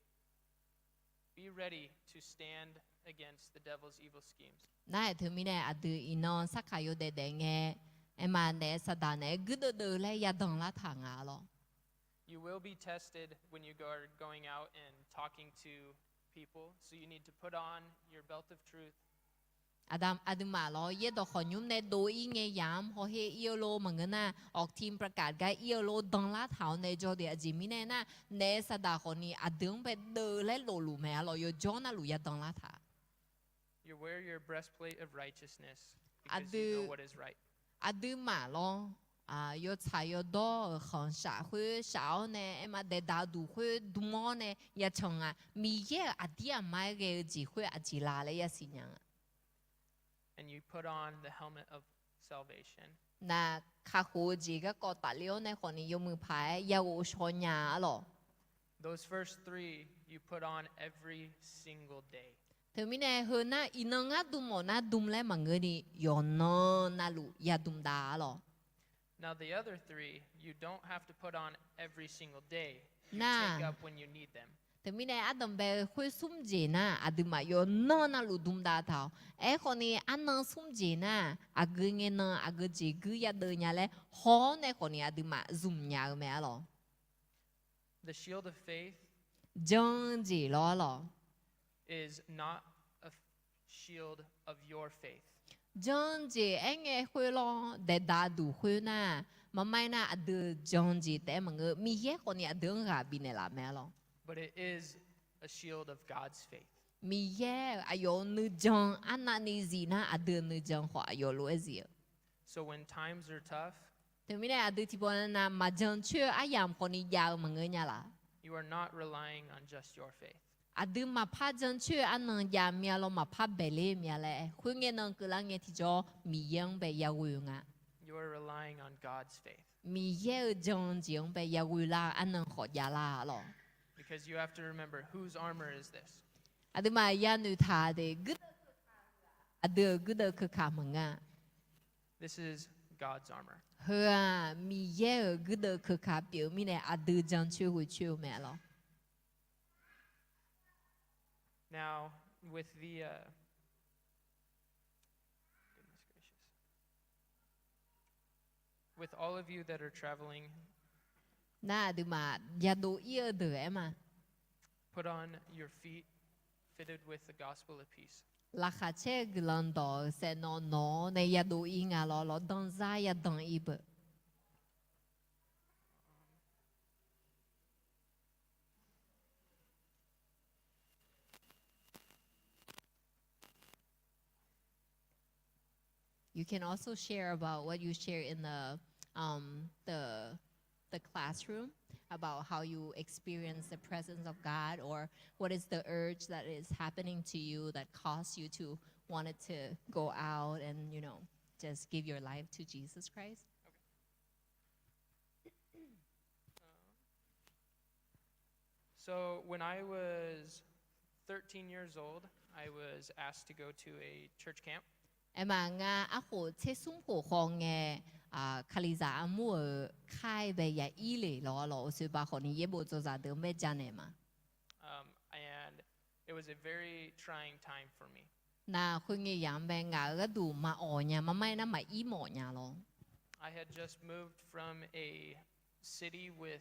be ready to stand against the devil's evil schemes. Nar-aq teumirnae aqdui iqnan sarkaq yawdaef daef ngae, aerma naef saqdaq naeq-aer guirdeuv deuv laer yadan lartaq nga lawr. You will be tested when you go, are going out and talking to people, so you need to put on your belt of truth. Aqda, aqduimaf lawr, yaerdawq khawqnymr nae dov-ir ngae yamq hawher ir-eu lor maqngeur nar, awqtiq paqkaf gar ir-eu lor danlar taq-awr nae jawr de. Aqjeq mirnae nar, naef saqdaq khawfni aqdui-anr bae deuv laer lofluf mae. Arlawq yawjawr navluf yadan lartaq. You wear your breastplate of righteousness because you know what is right. Aqduimaf lawr, yawtsaq yawdawr-euq khanqshaf khoer shaf-awr nae, aerma daeqdaq duq khoer dm-awr nae yacan nga. Miqyaer-euq aqdir aqma-aer ghae-eu jeq khoer aqjeq la laer yasiq nya nga. And you put on the helmet of salvation. Nar, kakhof-eu jeq garkawv tafler-awr nae khawfni yawmuiq paq-aer yaghof shaw nya arlawq. Those first three, you put on every single day. Teumirnae heu nar, iqnan ngar dm mawf nar dm laer maqngeurni, yawqnan navluf yadm dav arlawq. Now the other three, you don't have to put on every single day. You take up when you need them. Teumirnae ardanq bae-eu khoer smr jeq nar, aqduimaf yawqnan navluf dmdav taq-awq. Aerkhawfni arnan smr jeq nar, aqgeu ngae nan aqgeu jeq guir yadeuv nya laer haw-awr nae khawfni aqduimaf zmq nya-eu mae arlawq. The shield of faith Jan jeq lawr arlawq. is not a shield of your faith, Jan jeq aerngae khoer lawr daeqdaq duq khoer nar, maqmae nar aqdui-euq jan jeq taef-aer maqngeur, Miqyaer khawfni aqdui-anr ghaq bifnaeq laf mae arlawq. but it is a shield of God's faith. Miqyaer-euq aqyawf-euq nuijan arnavni zif nar, aqdui-euq nuijan khawf aqyawf lof-aer zif-eu. So when times are tough, Teumirnae aqdui tiqpawf nav maqjan coer-eu aryamq khawfni jav-eu maqngeur nya laf. you are not relying on just your faith. Aqdui maqpar jan coer-eu arnan jav mya lawr, maqpar baeqler mya laer, khoerngae nan keuvlar ngae tiqjawr Miqyaer-anr bae yaghoe-eu nga. You are relying on God's faith. Miqyaer-euq jan jeq-anr bae yaghoe lar-eu arnan khawf jav lar arlawq. Because you have to remember, whose armor is this? Aqduimaf yanoeq taq de, guirdeuv keuka, aqdui-euq guirdeuv keuka maqngeur-a. This is God's armor. Heu-aq Miqyaer-euq guirdeuv keuka pyeuf-eu mirnae aqdui jan coer ghoe coer-eu mae arlawq. Now, with the, uh, goodness gracious. With all of you that are traveling, Nar aqduimaf yadov ir-eu deuq aer ma. Put on your feet fitted with the gospel of peace. Laqkhaq caer-eu guiqlanq dawq-euq saeqnawv nawq-awr nae yadov ir nga lawr, lawr danzar yadan ir beu. You can also share about what you share in the, um, the, the classroom, about how you experience the presence of God, or what is the urge that is happening to you that caused you to wanted to go out and, you know, just give your life to Jesus Christ. So when I was thirteen years old, I was asked to go to a church camp. Aerma ngar arkhof tser smr khof khawf ngae, Kalizaq armur-euq kar-aer bae ya ir le lawq lawq, oesoeq ba khawfni yaerbof dzawzaq deuq-anr bae janaeq ma. Um, and it was a very trying time for me. Nar khoerngae yamq-anr bae ngaq-euq gharduq maqawq nya, maqmaer nar maqir mawf nya lawr. I had just moved from a city with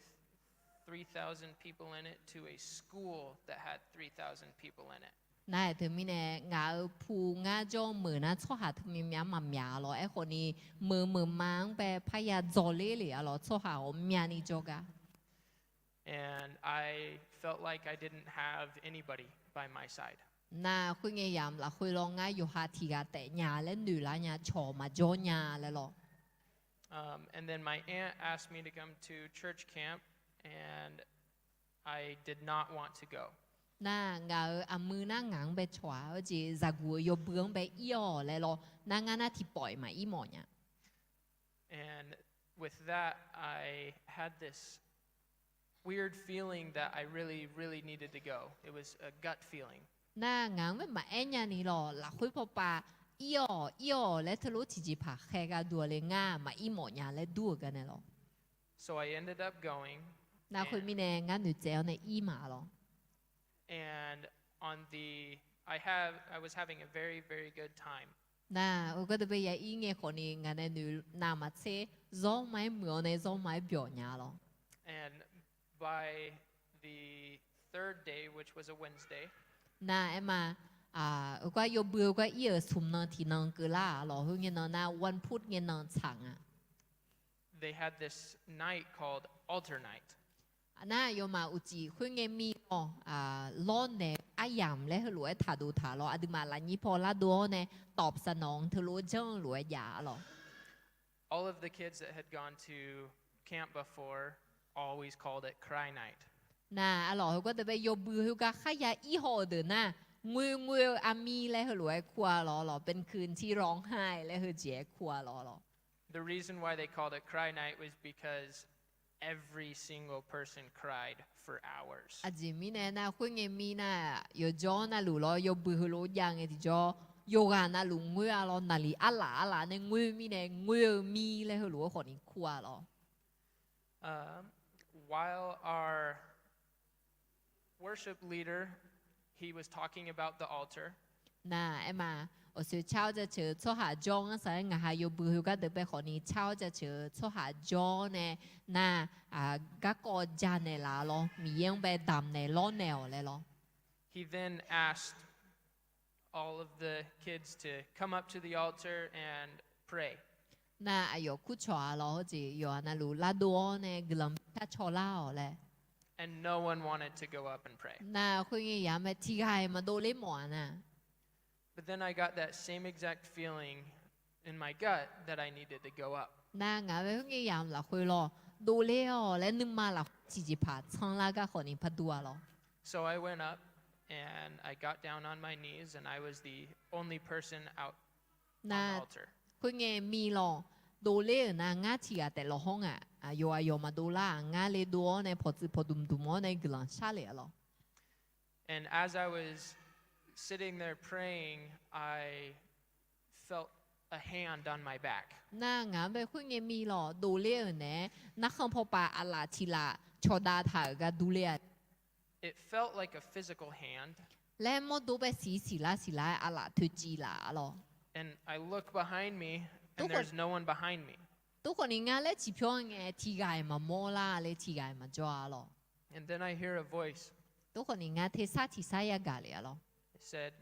three thousand people in it to a school that had three thousand people in it. Nar-aq teumirnae ngaq-euq pu ngar jawr meuq nar tsawrhaq teu myav myav maqmyaq lawr. Aerkhawfni meuq meuq ma-anr bae parya dzawqler le-a lawr, tsawrhaq ghawqmyani jawrgar. And I felt like I didn't have anybody by my side. Nar khoerngae yamq lafkhoer lawr ngar yawqha tiq ghaq taef nya laer noeqlar nya, cawq maqjawr nya laer lawr. Um, and then my aunt asked me to come to church camp, and I did not want to go. Nar ngaq-euq aqmui nar ngaq-anr bae cawq-aq, heujeq zaqguq-eu yawbui-anr bae ir-awq laer lawr. Nar ngar nar tiqpawf-iq maqir mawf nya. And with that, I had this weird feeling that I really, really needed to go. It was a gut feeling. Nar ngaq-anr bae maqaer nyani lawq, lafkhoer pawpav ir-awq ir-awq laer teulof tiqjeqpaq khaer gar dur-awq le, ngar maqir mawf nya laer dur-euq garnae lawq. So I ended up going. Nar khoermirnae ngar noeqtsaev-awr nae ir ma lawq. And on the, I have, I was having a very, very good time. Nar heugar deuq bae ya ir ngae khawfni ngaq nae noeq navmaqtser zawr ma-aer muiq-awr nae zawr ma-aer byawq nya lawq. And by the third day, which was a Wednesday, Nar aerma, heugar yawbui heugar ir-euq smq nan tiqnan keuvlar-aq lawq, khoerngae nan nar วันพุธ ngae nan tsaq nga. They had this night called altar night. Nar yawmaf uqcif khoerngae mir-awr, lawrnaeq-eu aryamq laer heulof-aer taqdov taq lawr, aqduimaf lafnyir paw lardov-awr nae ตอบสนอง teulof-aer janr-eu lof-aer jav-a lawq. All of the kids that had gone to camp before always called it cry night. Nar arlawq heugar deuq bae yawbui heugar kharya ir haw-eu deuq nar, ngoer ngoer-eu armir laer heulof-aer kur-a lawq lawq, เป็นคืนที่ร้องไห้ laer heujeq-aer kur-a lawq lawq. The reason why they called it cry night was because every single person cried for hours. Aqjeq mirnae nar khoerngae mir nar, yawqjawr navluf lawr yawbui heulof jav ngae tiqjawr, yawqghaq navluf ngoer-a lawr, naqliq arlaf arlaf nae ngoer mirnae ngoer-eu mir laer heulof-aer khawfni kur-a lawq. Um, while our, worship leader, he was talking about the altar. Nar, aerma, awqsoeq car-awr jaceuq-eu tsawrhaq jawr-anr saq-aer ngaq ha yawbui heugar deuq bae khawfni car-awr jaceuq-eu tsawrhaq jawr-awr nae, nar, garkawv janaeq laf-a lawr, Miqyaer-anr bae damqnaeq lawrnaeq-awq laer lawr. He then asked all of the kids to come up to the altar and pray. Nar, aqyawf kurcawq-a lawr, hawjeq yawqha navluf lavdov-awr nae guiqlanq bi shar caw lar-awq laer. And no one wanted to go up and pray. Nar, khoerngae yamq-aer tiqghaq-iq maqdov ler mawf-a nar. But then I got that same exact feeling in my gut that I needed to go up. Nar, ngaq-anr bae khoerngae yamq lafkhoer lawr, dovler-awq laer nuima lafkhoer tiqjeqpaq tsanrlar gar khawfni pardur-a lawr. So I went up and I got down on my knees and I was the only person out on the altar. Nar, khoerngae mi lawr, dovler-euq nar ngar tiqghaq taef lawq hawr ngaq, aqyawf aqyawf maqdov lar-aq, ngar le dov-awr nae pawqtsuif pawqdmq dmq-awr nae guiqlanq shar lef-a lawr. And as I was sitting there praying, I felt a hand on my back. Nar, ngaq-anr bae khoerngae mi lawr dovler-euq naeq-aer narkhan pawpav aqlaf tiq laf cawqdav taq-euq gar durler-a. It felt like a physical hand. Laer mawrdo bae siq siqlar siqlar-aer aqlaf toeqciv laf-a lawr. And I look behind me, and there's no one behind me. Tov khawfni ngar laer ciqpyawr ngae tiqghaq-iq maqmawr lar laer tiqghaq-iq maqjawr-a lawr. And then I hear a voice. Tov khawfni ngar tersar tiqsar yagaq lef-a lawr. It said,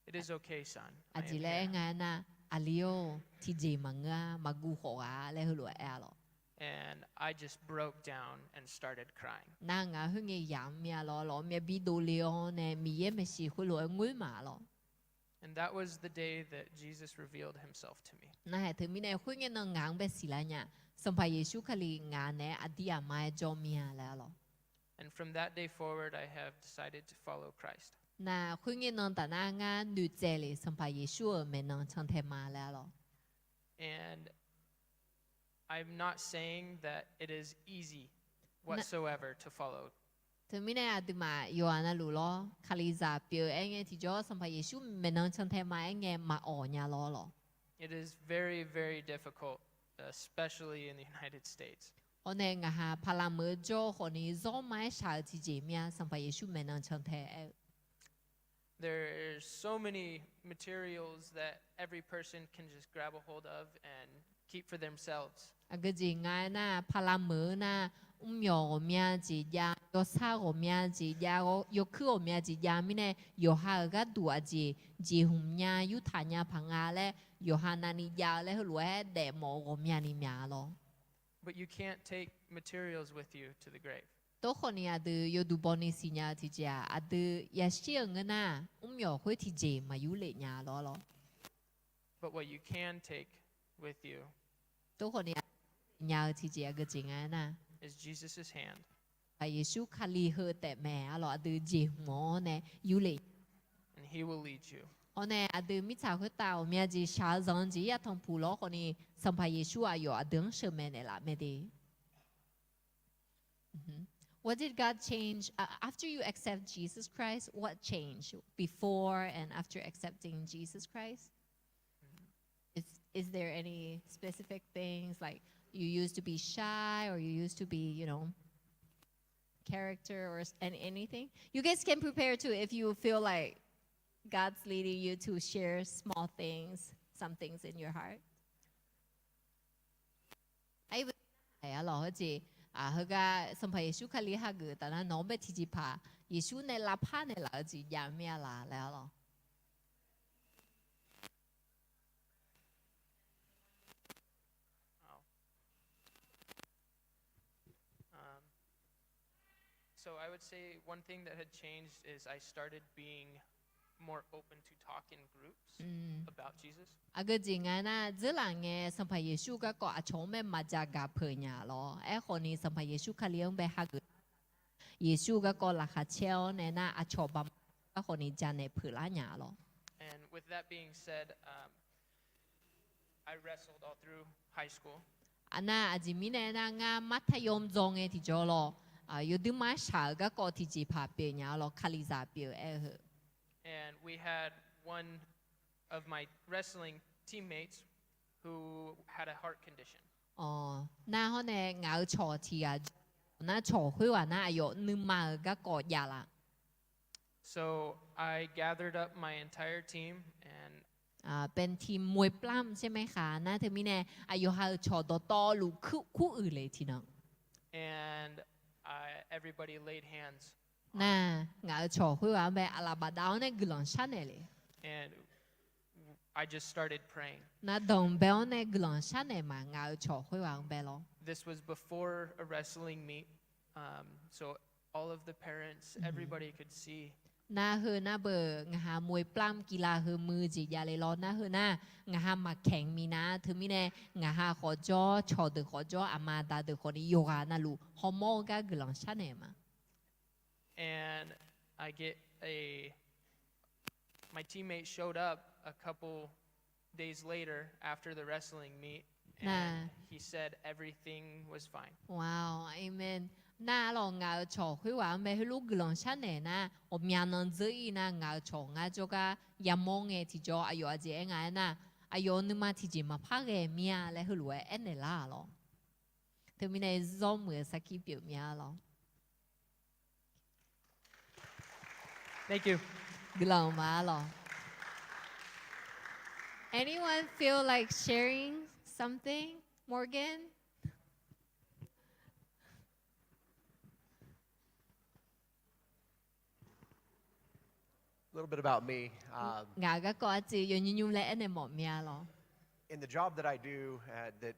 It is okay, son. I am here. Aqjeq laer aer nga-aer nar, aqli-or, tiqjeq maqngeur-a, maqguv khawf ghaq laer heulof-aer aer-a lawr. And I just broke down and started crying. Nar, ngaq khoerngae yamq mir-a lawr, lawq myav bi dovle-awr nae Miqyaer maeqshi khoerlof-aer ngoer ma lawr. And that was the day that Jesus revealed himself to me. Nar, haeq teumirnae khoerngae nan ngaq-anr bae siqlar nya, Sanqpaq Yeqsur Kali ngaq naeq-aer aqdir aqma-aer jawr mir-a laer-a lawr. And from that day forward, I have decided to follow Christ. Nar, khoerngae nan taf nar ngar noeqtsaev lef Sanqpaq Yeqsur-euq maeqnan cantae ma laer-a lawr. And I'm not saying that it is easy whatsoever to follow. Teumirnae aqduimaf yawqghaq navluf lawr, Kalizaq pyeuf-eu aer ngae tiqjawr Sanqpaq Yeqsur maeqnan cantae ma aer ngae maqawq nya lawr lawq. It is very, very difficult, especially in the United States. Hawr nae ngaq ha paqlaq meuq-eu jawr-eu khawfni zawr ma-aer shaq-eu tiqjeq mir-a, Sanqpaq Yeqsur maeqnan cantae aer-eu. There are so many materials that every person can just grab a hold of and keep for themselves. Aqgeujeq nga-aer nar, paqlaq meuq-eu nar, mrmyawq ghawqmya jeq jav, yawsar ghawqmya jeq jav, yawkuir ghawqmya jeq jav mirnae, yawqha-euq gharduq aqjeq jeqhmq nya, yurtaq nya paq nga laer, yawqha navni jav-eu laer heulof-aer daefmawf-eu ghawqmyani mya lawr. But you can't take materials with you to the grave. Tov khawfni aqdui yawduq bawni siqnya-eu tiqjeq-aq, aqdui yashir-euq ngeur nar, mrmyawq khoer tiqjeq maqyur lef nya lawr lawr. But what you can take with you Tov khawfni aqdui nya-eu tiqjeq aqgeujeq nga-aer nar, is Jesus' hand. Aq, Yeqsur Kali heu taef mae-a lawq, aqdui jeqhmq-awr nae yurlef. And he will lead you. Hawr nae aqdui mirtsaq khoertav ghawqmya jeq shaq-eu zanq-eu jeq-ir yatanq puq lawr khawfni, Sanqpaq Yeqsur aqyawf aqdui-anr sheuqmae naeqlaf mae de. Mhm. What did God change, uh, after you accept Jesus Christ? What changed before and after accepting Jesus Christ? Is, is there any specific things, like, you used to be shy or you used to be, you know, character or s-, an-, anything? You guys can prepare too if you feel like God's leading you to share small things, some things in your heart. Aqyawf-a lawq, heujeq, heugar Sanqpaq Yeqsur Kali hageuf taf nar, nawq-anr bae tiqjeqpaq Yeqsur nae lavpar naeqlaf-eu jeq jav mir-a laq laer-a lawq. Um, so I would say one thing that had changed is I started being more open to talk in groups about Jesus. Aqgeujeq nga nar, dzeurlaf ngae Sanqpaq Yeqsur garkawv aqcawq-anr bae maqdzaq gaq peuq nya lawr. Aerkhawfni Sanqpaq Yeqsur Kali-anr bae hageuf nar, Yeqsur garkawv laqkhaq caer-awr nae nar, aqcawq baq garkhawfni janaeq peuq lar nya lawr. And with that being said, um, I wrestled all through high school. Aqnar aqjeq mirnae nar, ngar มัธยม dzaw ngae tiqjawr lawr, yawduirma-aer shaq-euq garkawv tiqjeqpaq pyeuf nya lawr, Kalizaq pyeuf-eu aer-eu heu. And we had one of my wrestling teammates who had a heart condition. Nar hawr nae ngaq-euq cawq tiq ghaq jawr nar, cawq khoerghaq nar aqyawf nuima-euq garkawv jav laf. So I gathered up my entire team and เป็นทีมมวยปล้ำใช่ไหมคะ nar teumirnae aqyawf ha-euq cawq dawqtawvluf kur uiq le tiqnan. And I, everybody laid hands. Nar, ngaq-euq cawq khoerghaq-anr bae aqlaf bafdav-awr nae guiqlanq sharnaeq le. And I just started praying. Nar, danqbae-awr nae guiqlanq sharnaeq ma ngaq-euq cawq khoerghaq-anr bae lawr. This was before a wrestling meet, um, so all of the parents, everybody could see. Nar, heu nar beuq ngaq ha มวยปล้ำ กีฬา heu muiq-eu jeq javle lawr. Nar, heu nar ngaq ha maqkaeq minav teumirnae ngaq ha khawfjawr, cawqdeuq khawfjawr, aqma aqda deuq khawfni yawqghaq navluf hawmawr-eu gar guiqlanq sharnaeq ma. And I get a, my teammate showed up a couple days later after the wrestling meet, and he said everything was fine. Wow, amen. Nar, arlawq ngaq-euq cawq khoerghaq-anr bae heulof guiqlanq sharnaeq nar, ghawqmya nan dzeur-ir nar ngaq-euq cawq ngar jawrgar yamawr ngae tiqjawr aqyawf aqjeq aer nga aernar, aqyawf nuima tiqjeq maqpar ghae mir-a laer heulof-aer aernaeq lar-aq lawr. Teumirnae zawr muiq-eu sarkir pyeuf mir-a lawr. Guiqlanq ma lawq. Anyone feel like sharing something, Morgan? A little bit about me. Ngaq-euq garkawv aqjeq yawnymr nymr laer aernaeq mawf mir-a lawr. In the job that I do, uh, that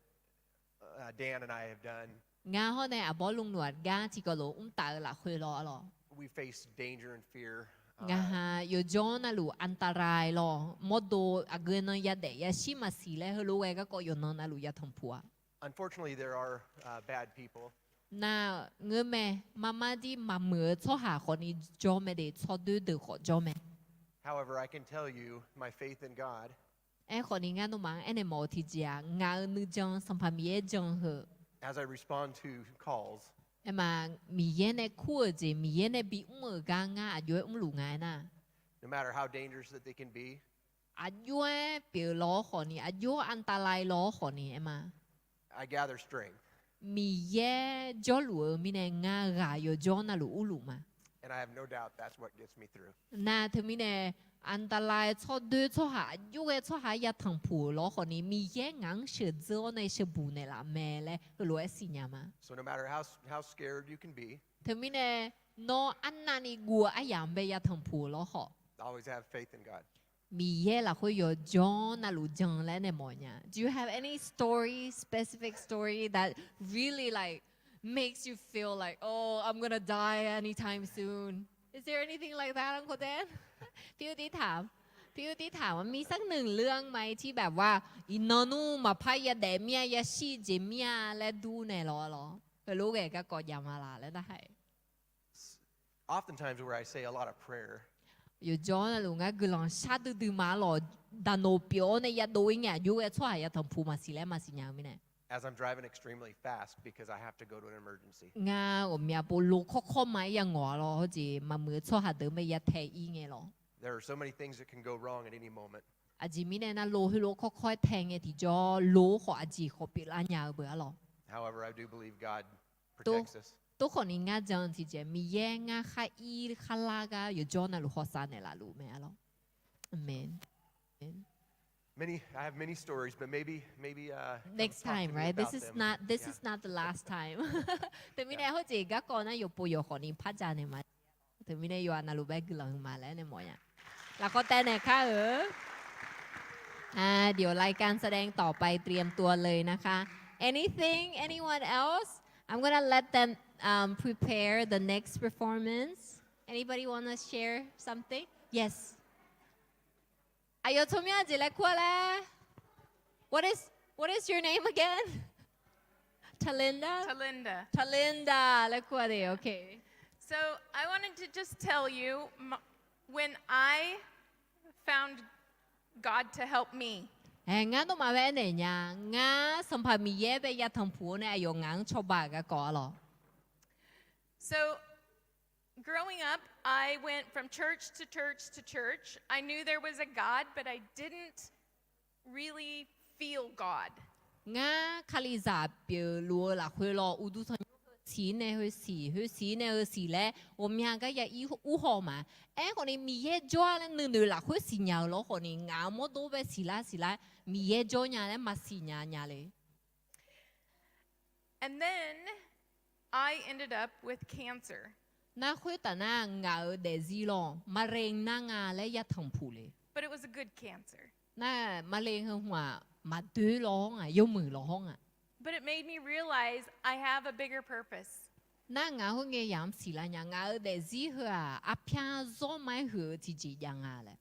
uh, Dan and I have done, ngar hawr nae aqbawr lmluf-aq gar tiqkawv lof mr taf-eu lafkhoer lawr arlawq. We face danger and fear. Ngaq ha yawqjawr navluf อันตราย lawr, mawrdo aqgeu nan yadaef yashir maqsiq laer heulof ghae garkawv yawqnan navluf yatanq puq-a. Unfortunately, there are, uh, bad people. Nar, ngeurmae marmar dir maqmuiq-eu tsawrhaq khawfni jawr mae de, tsawrdoer deuq khawf jawr mae. However, I can tell you, my faith in God, Aerkhawfni ngar nawmaf-anr aernaeq mawf-eu tiqjeq-aq, ngaq-euq nuijan Sanqpaq Miqyaer jan heu, as I respond to calls, aerma, Miqyaer nae kur-euq jeq Miqyaer nae bimr-euq gar ngar aqjox-aer mrluf nga aernar, no matter how dangerous that they can be, aqjox-aer pyeuf lawr-awr khawfni, aqjox-aer อันตราย lawr-awr khawfni aerma, I gather strength. Miqyaer jawrluf-eu mirnae ngar ghaq yawqjawr navluf urluf ma. And I have no doubt that's what gets me through. Nar teumirnae, อันตราย tsawrdoer tsawrhaq aqjox ghae tsawrhaq-aer yatanq puq-euq lawr khawfni Miqyaer ngaq-anr sheuqdzeur-awr nae sheuqbuq naeqlaf mae laer heulof-aer siqnya ma. So no matter how, how scared you can be, teumirnae, nawr arnavni guv-eu aryamq bae yatanq puq-euq lawr khawf, always have faith in God. Miqyaer lafkhoer yawqjawr navluf jan laer nae mawfnya. Do you have any story, specific story that really, like, makes you feel like, oh, I'm gonna die anytime soon? Is there anything like that, Uncle Dan? พี่อุทิศถาม พี่อุทิศถามว่ามีสักหนึ่งเรื่องไหมที่แบบว่า iqnan nmr maqpar yadaef mir-a, yashir jeq mir-a laer dur naeq lawr lawr. Heulof ghae garkawv jav ma laq laer narhaq. Oftentimes where I say a lot of prayer, yawqjawr navluf ngar guiqlanq shar duidui ma lawq, daqnoq pyeuf-awr nae yadov-ir ngae aqjox ghae tsawrhaq yatanq puq maqsiq laer maqsiq nya-eu mirnae, as I'm driving extremely fast because I have to go to an emergency, ngar ghawqmya pov lo kawrkawr ma-aer yangawq-a lawr, hawjeq maqmuiq-eu tsawrhaq deuq-anr bae yatae-ir ngae lawr. There are so many things that can go wrong at any moment. Aqjeq mirnae nar lo heulof kawrkawr-aer tae ngae tiqjawr lo-awr khawf aqjeq khawf pyeuflar nya-eu beuq-a lawq. However, I do believe God protects us. Tov khawfni ngar jan-eu tiqjeq Miqyaer ngar khar ir khar lar gar yawqjawr navluf hawsav naeqlaf luf mae-a lawr. Aqmeq. Many, I have many stories, but maybe, maybe, uh, next time, right? This is not, this is not the last time. Teumirnae hawjeq garkawv nar yawqpov yawqkhawf ni par janaeq ma. Teumirnae yawqha navluf bae guiqlanq huiqma laer nae mawfnya. Lafkawv taev naeq kar-euq. อ่า เดี๋ยวรายการแสดงต่อไป เตรียมตัวเลยนะคะ Anything, anyone else? I'm gonna let them, um, prepare the next performance. Anybody wanna share something? Yes. Aqyawf tsawrmyanr jeq laer kur-a laer? What is, what is your name again? Talinda? Talinda. Talinda laer kur-a de, okay. So, I wanted to just tell you, m-, when I found God to help me, Ae, ngar nawmaf bae aernaeq nya, ngar Sanqpaq Miqyaer bae yatanq puq-awr nae aqyawf ngaq-anr cawba-euq garkawv-a lawq. So, growing up, I went from church to church to church. I knew there was a God, but I didn't really feel God. Ngar Kalizaq pyeufluf-eu lafkhoer lawr, uqduq tanqnymr siq nae heu siq, heu siq nae heu siq laer ghawqmya gar ya ir urhaw ma. Aerkhawfni Miqyaer jawr-a laer nuinoeq lafkhoer siqnya-euq lawr khawfni ngaq-euq mawrdo bae siqlar siqlar Miqyaer jawr nya laer maqsiq nya nya le. And then I ended up with cancer. Nar khoertaf nar ngaq-euq daefzir lawr มะเร็ง nar nga laer yatanq puq le. But it was a good cancer. Nar มะเร็ง heu hmq-aq maqdoer lawr hawr nga, yawmuiq lawr hawr nga. But it made me realize I have a bigger purpose. Nar ngaq khoerngae yamq siqlar nya, ngaq-euq daefzir heu-aq arpyar zawr ma-aer huiq-eu tiqjeq jav nga laer.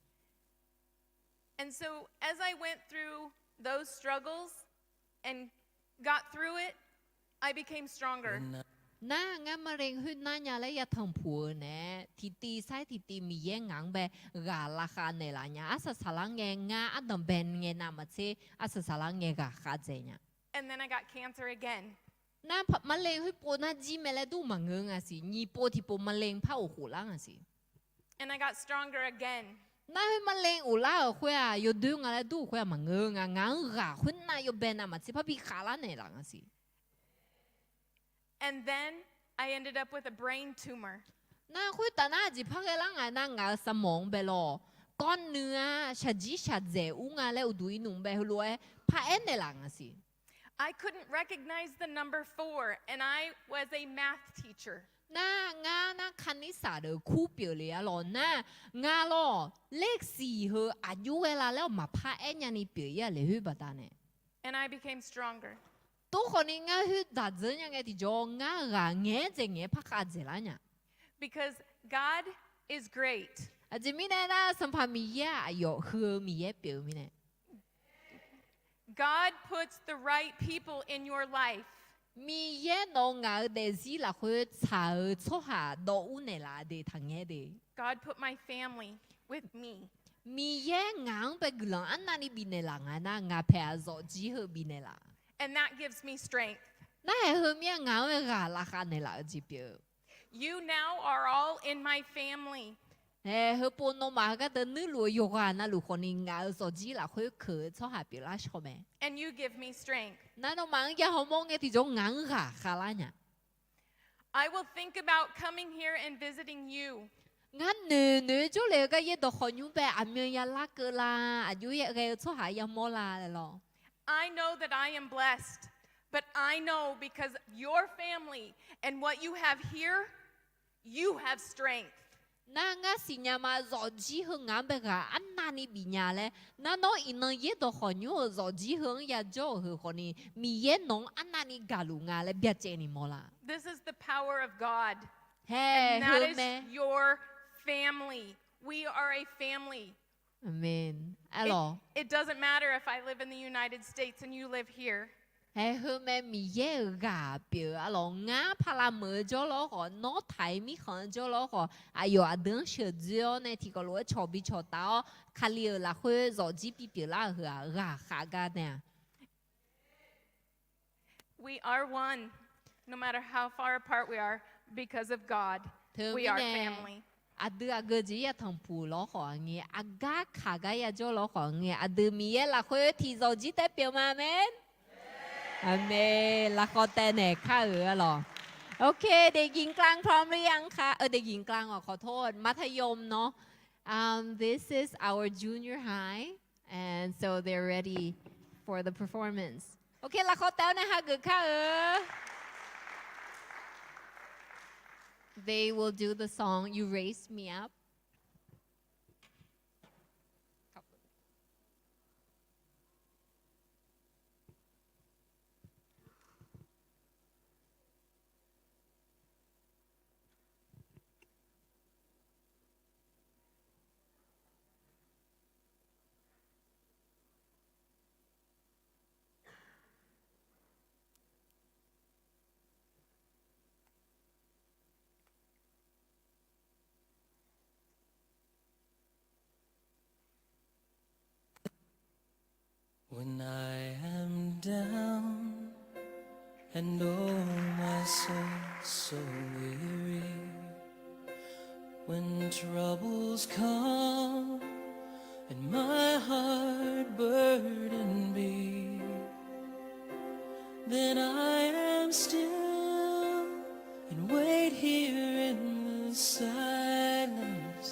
And so, as I went through those struggles and got through it, I became stronger. Nar ngar มะเร็ง khoernar nya laer yatanq puq-eu nae, tiqtiv sar-aer tiqtiv Miqyaer ngaq-anr bae ghaq lavkhav naeqlaf nya. Arsaq saqlar ngae ngar ardanq bae ngae navmaqtser arsaq saqlar ngae ghaqkhav dzaeq nya. And then I got cancer again. Nar มะเร็ง khoerpov nar jir mae laer dur maqngeur nga siq. Nyiq pov tiqpov มะเร็ง par of khoflar nga siq. And I got stronger again. Nar khoer มะเร็ง of lar-euq khoer-aq yawdoer nga laer dur-euq khoer-aq maqngeur nga. Ngaq-anr ghaq khoernav yawbae navmaqtser parbi khavlar naeqlaf nga siq. And then I ended up with a brain tumor. Nar khoertaf nar aqjeq par ghaelar nga nar ngaq-euq สมอง bae lawr, kawrnuiv-a shaqjir shaqdzaeq ur nga laer uqduq irnmq bae heulof-aer paraer naeqlaf nga siq. I couldn't recognize the number four, and I was a math teacher. Nar ngar nar คณิตศาสตร์ deuq kur pyeuf le-a lawr nar, ngar lawr, เลขสี่ heu aqjox ghae la laer-awq maqpar aer nyani pyeuf-ir-a laeqkhoer baqdanae. And I became stronger. Tov khawfni ngar khoer daq dzeur nya ngae tiqjawr ngar ghaq ngaeq-aer dzaeq ngaeq-aer parkhav dzaeqlar nya. Because God is great. Aqjeq mirnae nar Sanqpaq Miqyaer-aq aqyawf heu-eu Miqyaer pyeuf-eu mirnae. God puts the right people in your life. Miqyaer nawq-eu ngaq-euq daefzir lafkhoer tsaq-eu tsawrhaq dawv ur naeqlaf de taqngaer de. God put my family with me. Miqyaer ngaq-anr bae guiqlanq arnavni bifnaeq laf nga nar ngaq paeq-aq zawqjir heu bifnaeq laf. And that gives me strength. Nar-aer heu mir-aq ngaq-anr bae ghaq lavkhav naeqlaf-eu jeq pyeuf-eu. You now are all in my family. Aer, heupov nawmaf heugar deuq nuirluf-eu yawqghaq navluf khawfni ngaq-euq zawqjir lafkhoer keuq-eu tsawrhaq pyeuflar shaw mae. And you give me strength. Nar nawmaf-anr ya hawmawr ngae tiqjawr ngaq-anr ghaq khavlar nya. I will think about coming here and visiting you. Ngar noeq noeq-aer jawrle-eu gar yaerdawq khawqnymr bae aqmyan yalar keuv la, aqjox-aer ghae-eu tsawrhaq yamawr la laer lawr. I know that I am blessed, but I know because of your family and what you have here, you have strength. Nar ngar siqnya ma zawqjir heu ngaq-anr bae ghaq arnavni bifnya laer. Nar nawr iqnan yaerdawq khawqnymr-euq zawqjir heu-anr yajawr-euq heu khawfni Miqyaer nawq-anr arnavni gaqluf nga laer byacaevni mawrlar. This is the power of God. Hae, and that is your family. We are a family. Aqmeq. Arlawq. It doesn't matter if I live in the United States and you live here. Hae, heu mae Miqyaer-euq ghaq pyeuf-eu arlawq. Ngar paqlav meuq-eu jawrlawr khawf, nawr taq-ir mirkhanq-eu jawrlawr khawf, aqyawf aqdui-anr sheuqdzoer-awr nae tiqkawv lof-aer cawq bi cawqtaf-awr, Kali-euq lafkhoer zawqjir bipyeuf lar-euq heu-aq ghaqkhav gar nae-aq. We are one, no matter how far apart we are, because of God. We are family. Aqdui aqgeu jeq yatanq puq lawr khawf-a ngae, aqgar kaq gar yajawr lawr khawf-a ngae, aqdui Miqyaer lafkhoer tiq zawqjir taer pyeuf ma, aqmeq. Aqmeq. Lafkhawf taev naeq kar-euq arlawq. โอเค เด็กหญิงกลางพร้อมหรือยังคะ เออ เด็กหญิงกลางเหรอ ขอโทษ มัธยมเนาะ Um, this is our junior high, and so they're ready for the performance. โอเค lafkhawf taev-awr nae hageuf kar-eu. They will do the song You Raise Me Up. When I am down and oh my soul so weary, when troubles come and my heart burden be, then I am still silence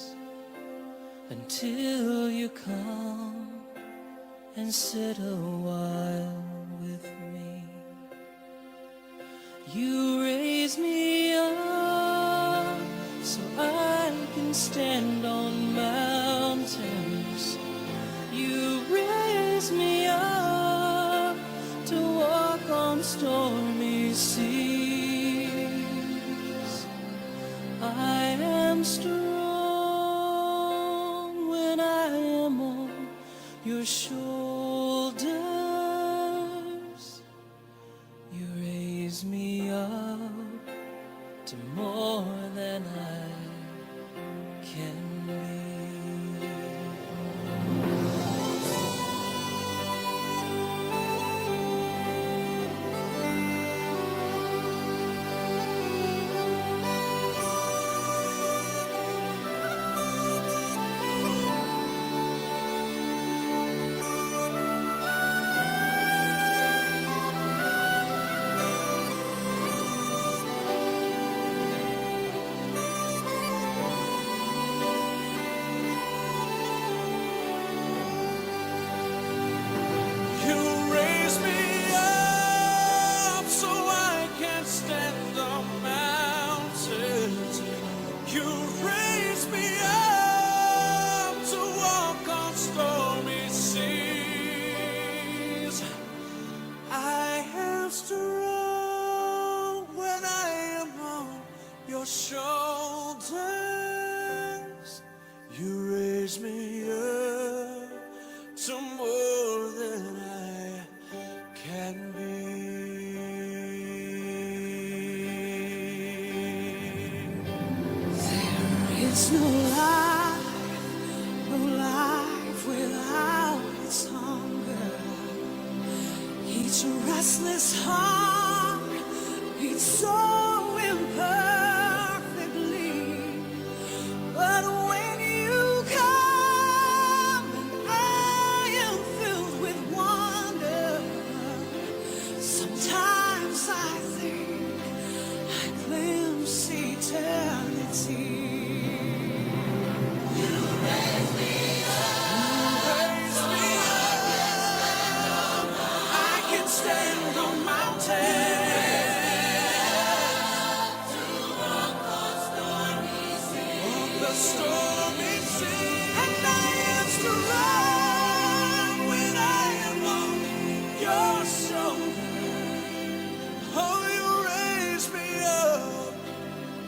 until you come and sit a while with me. You raise me up so I can stand on mountains. You raise me up to walk on stormy seas. I am strong when I am on your shoulders. You raise me up to more than I can be. You raise me up so I can stand on mountains. You raise me up to walk on stormy seas. I am strong when I am on your shoulders. You raise me up to more than I can be. There is no life, no life without its hunger. Each restless heart beats so imperfectly. But when you come, I am filled with wonder. Sometimes I think I glimpse eternity. You raise me up. I can stand on mountains. On the stormy sea. And I am strong when I am on your shoulder. Oh, you raise me up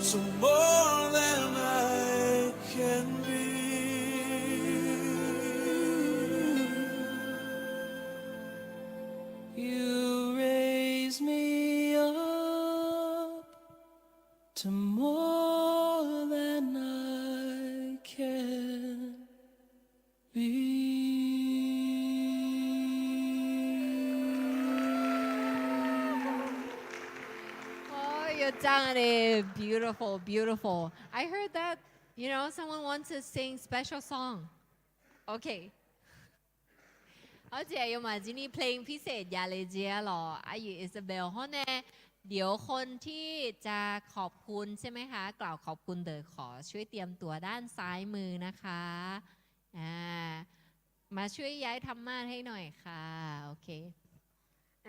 to more than I can be. You raise me up to more than I can be. Oh, you're done it. Beautiful, beautiful. I heard that, you know, someone wants to sing special song. Okay. Aqjeq aqyawfmaf jir ni เพลงพิเศษ javle jeq-a lawq. Aqyuif Isabel hawr nae เดี๋ยวคนที่จะขอบคุณใช่ไหมคะ กล่าวขอบคุณเดี๋ยวขอช่วยเตรียมตัวด้านซ้ายมือนะคะ อ่า มาช่วยย้ายธรรมาสน์ให้หน่อยค่ะ โอเค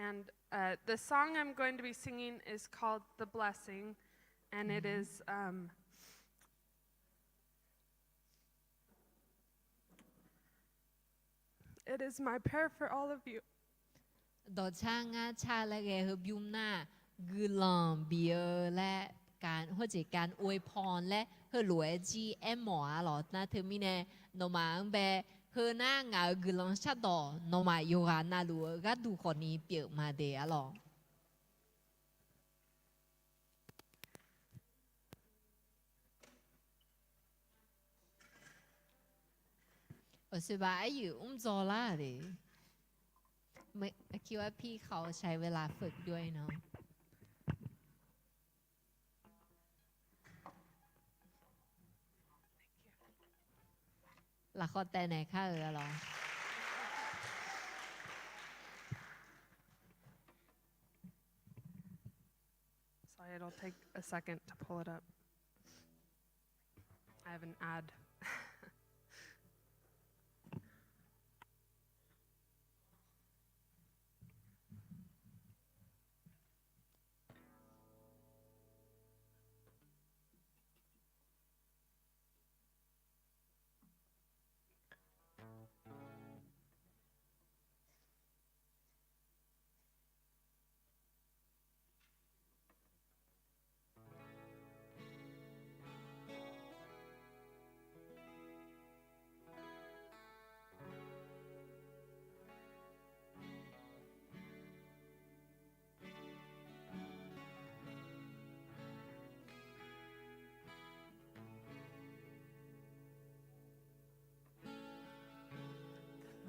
And uh, the song I'm going to be singing is called The Blessing, and it is um, it is my prayer for all of you. Dawqcar ngar car laer ghae heu bymr nar, guiqlanq bif-eu laer, การ hawr jeq การอวยพร laer heulof-aer jir aermawf-a lawq. Nar teumirnae nawmaf-anr bae, heu nar ngaq-euq guiqlanq shardawq nawmaf yawqghaq navluf-eu gharduq khawfni pyeuf ma de-a lawq. Aqsoerbaq aryuif mr dzaw lar de. ไม่คิดว่าพี่เขาใช้เวลาฝึกด้วยเนอะ Lafkhawf taev naeq kar-euq-a lawq. Sorry, it'll take a second to pull it up. I have an ad.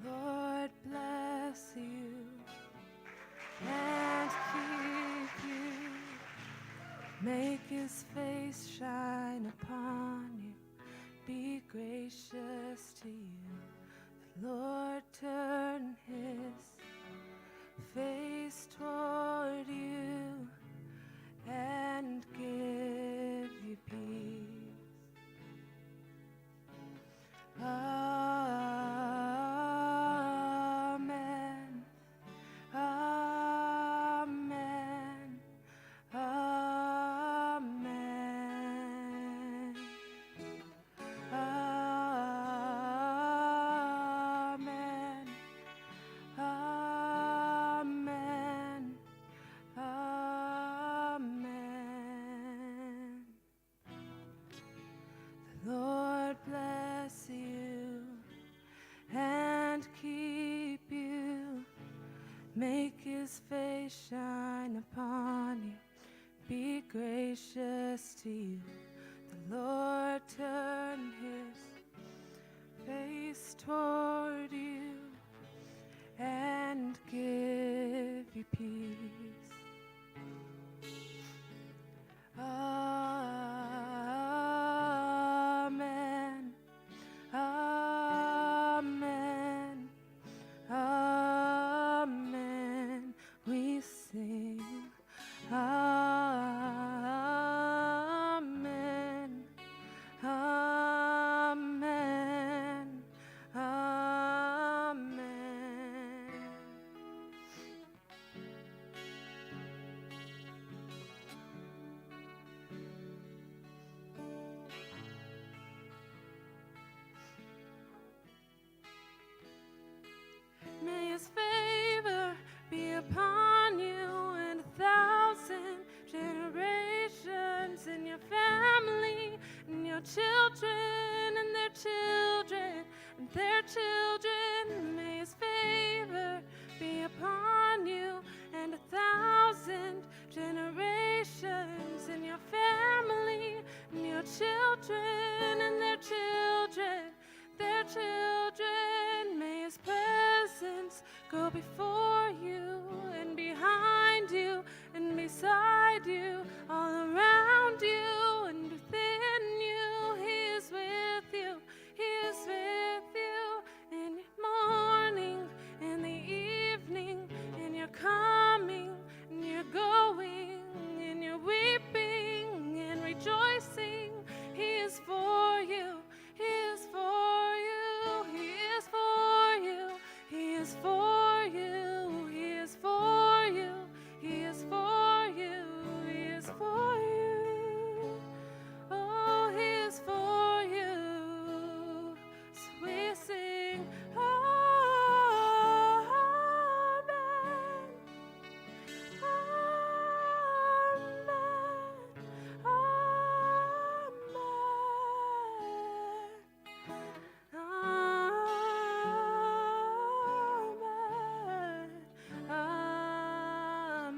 The Lord bless you and keep you. Make his face shine upon you, be gracious to you. The Lord turn his face toward you and give you peace. Amen. Amen. Amen. Amen. Amen. Amen. The Lord bless you and keep you. Make his face shine upon you, be gracious to you. The Lord turn his face toward you and give you peace. Amen. Amen. Amen. We sing. Amen. Amen. Amen. May his favor be upon you and a thousand generations, in your family, in your children, and their children, and their children. May his favor be upon you and a thousand generations, in your family, in your children, and their children, their children. May his presence go before you and behind you and beside you, all around you and within you. He is with you. He is with you in your mourning, in the evening, in your coming, in your going, in your weeping and rejoicing. He is for you. He is for you. He is for you. He is for you. He is for you. He is for you. He is for you. Oh, he is for you. So we sing, Amen. Amen. Amen. Amen.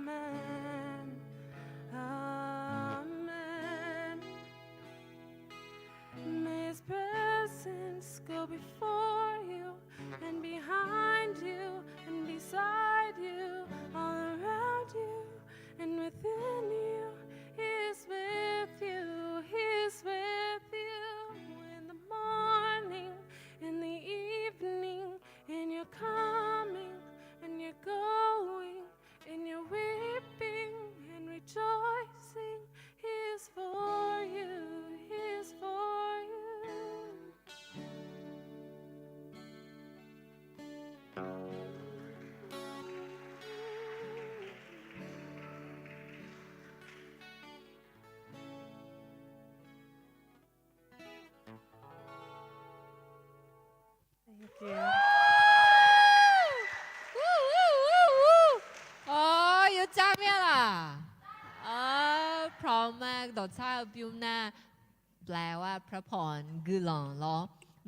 Amen. Amen. May his presence go before you and behind you and beside you, all around you and within you. He is with you. He is with you in the morning, in the evening, in your coming and your going, in your weeping and rejoicing. He is for you. He is for you. Aqjeq bymr nar, แปลว่าพระพร guiqlanq lawr.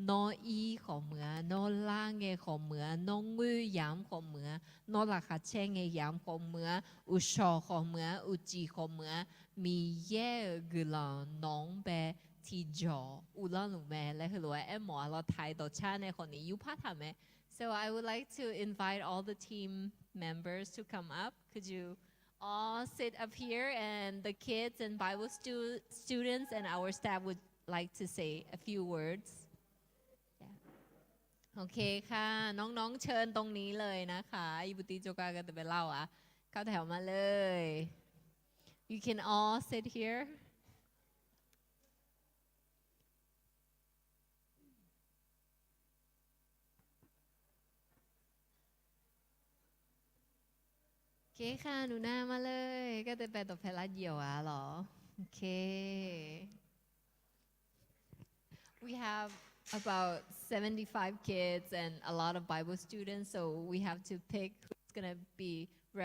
Nawr ir khawf muiq-a, nawr lar ngae khawf muiq-a, nawr ngoer yamq khawf muiq-a, nawr laqkhaq caer ngae yamq khawf muiq-a, uqshawq khawf muiq-a, uqcif khawf muiq-a, Miqyaer-euq guiqlanq nawq-anr bae tiqjawq uvlanr luf mae laer heulof-aer aermawf-a lawr. Taiq dawqcar nae khawfni yurpar taq mae. So I would like to invite all the team members to come up. Could you all sit up here, and the kids and Bible stu- students and our staff would like to say a few words. Yeah. โอเคค่ะ น้องๆ เชิญตรงนี้เลยนะคะ Iqbutiv jawrgar gardeuv bae lar-awq-a. เข้าแถวมาเลย You can all sit here. โอเคค่ะ หนูนามาเลย ก็จะแปลต่อแพรรัฐเดี่ยวอะเหรอ โอเค We have about seventy-five kids and a lot of Bible students, so we have to pick who's gonna be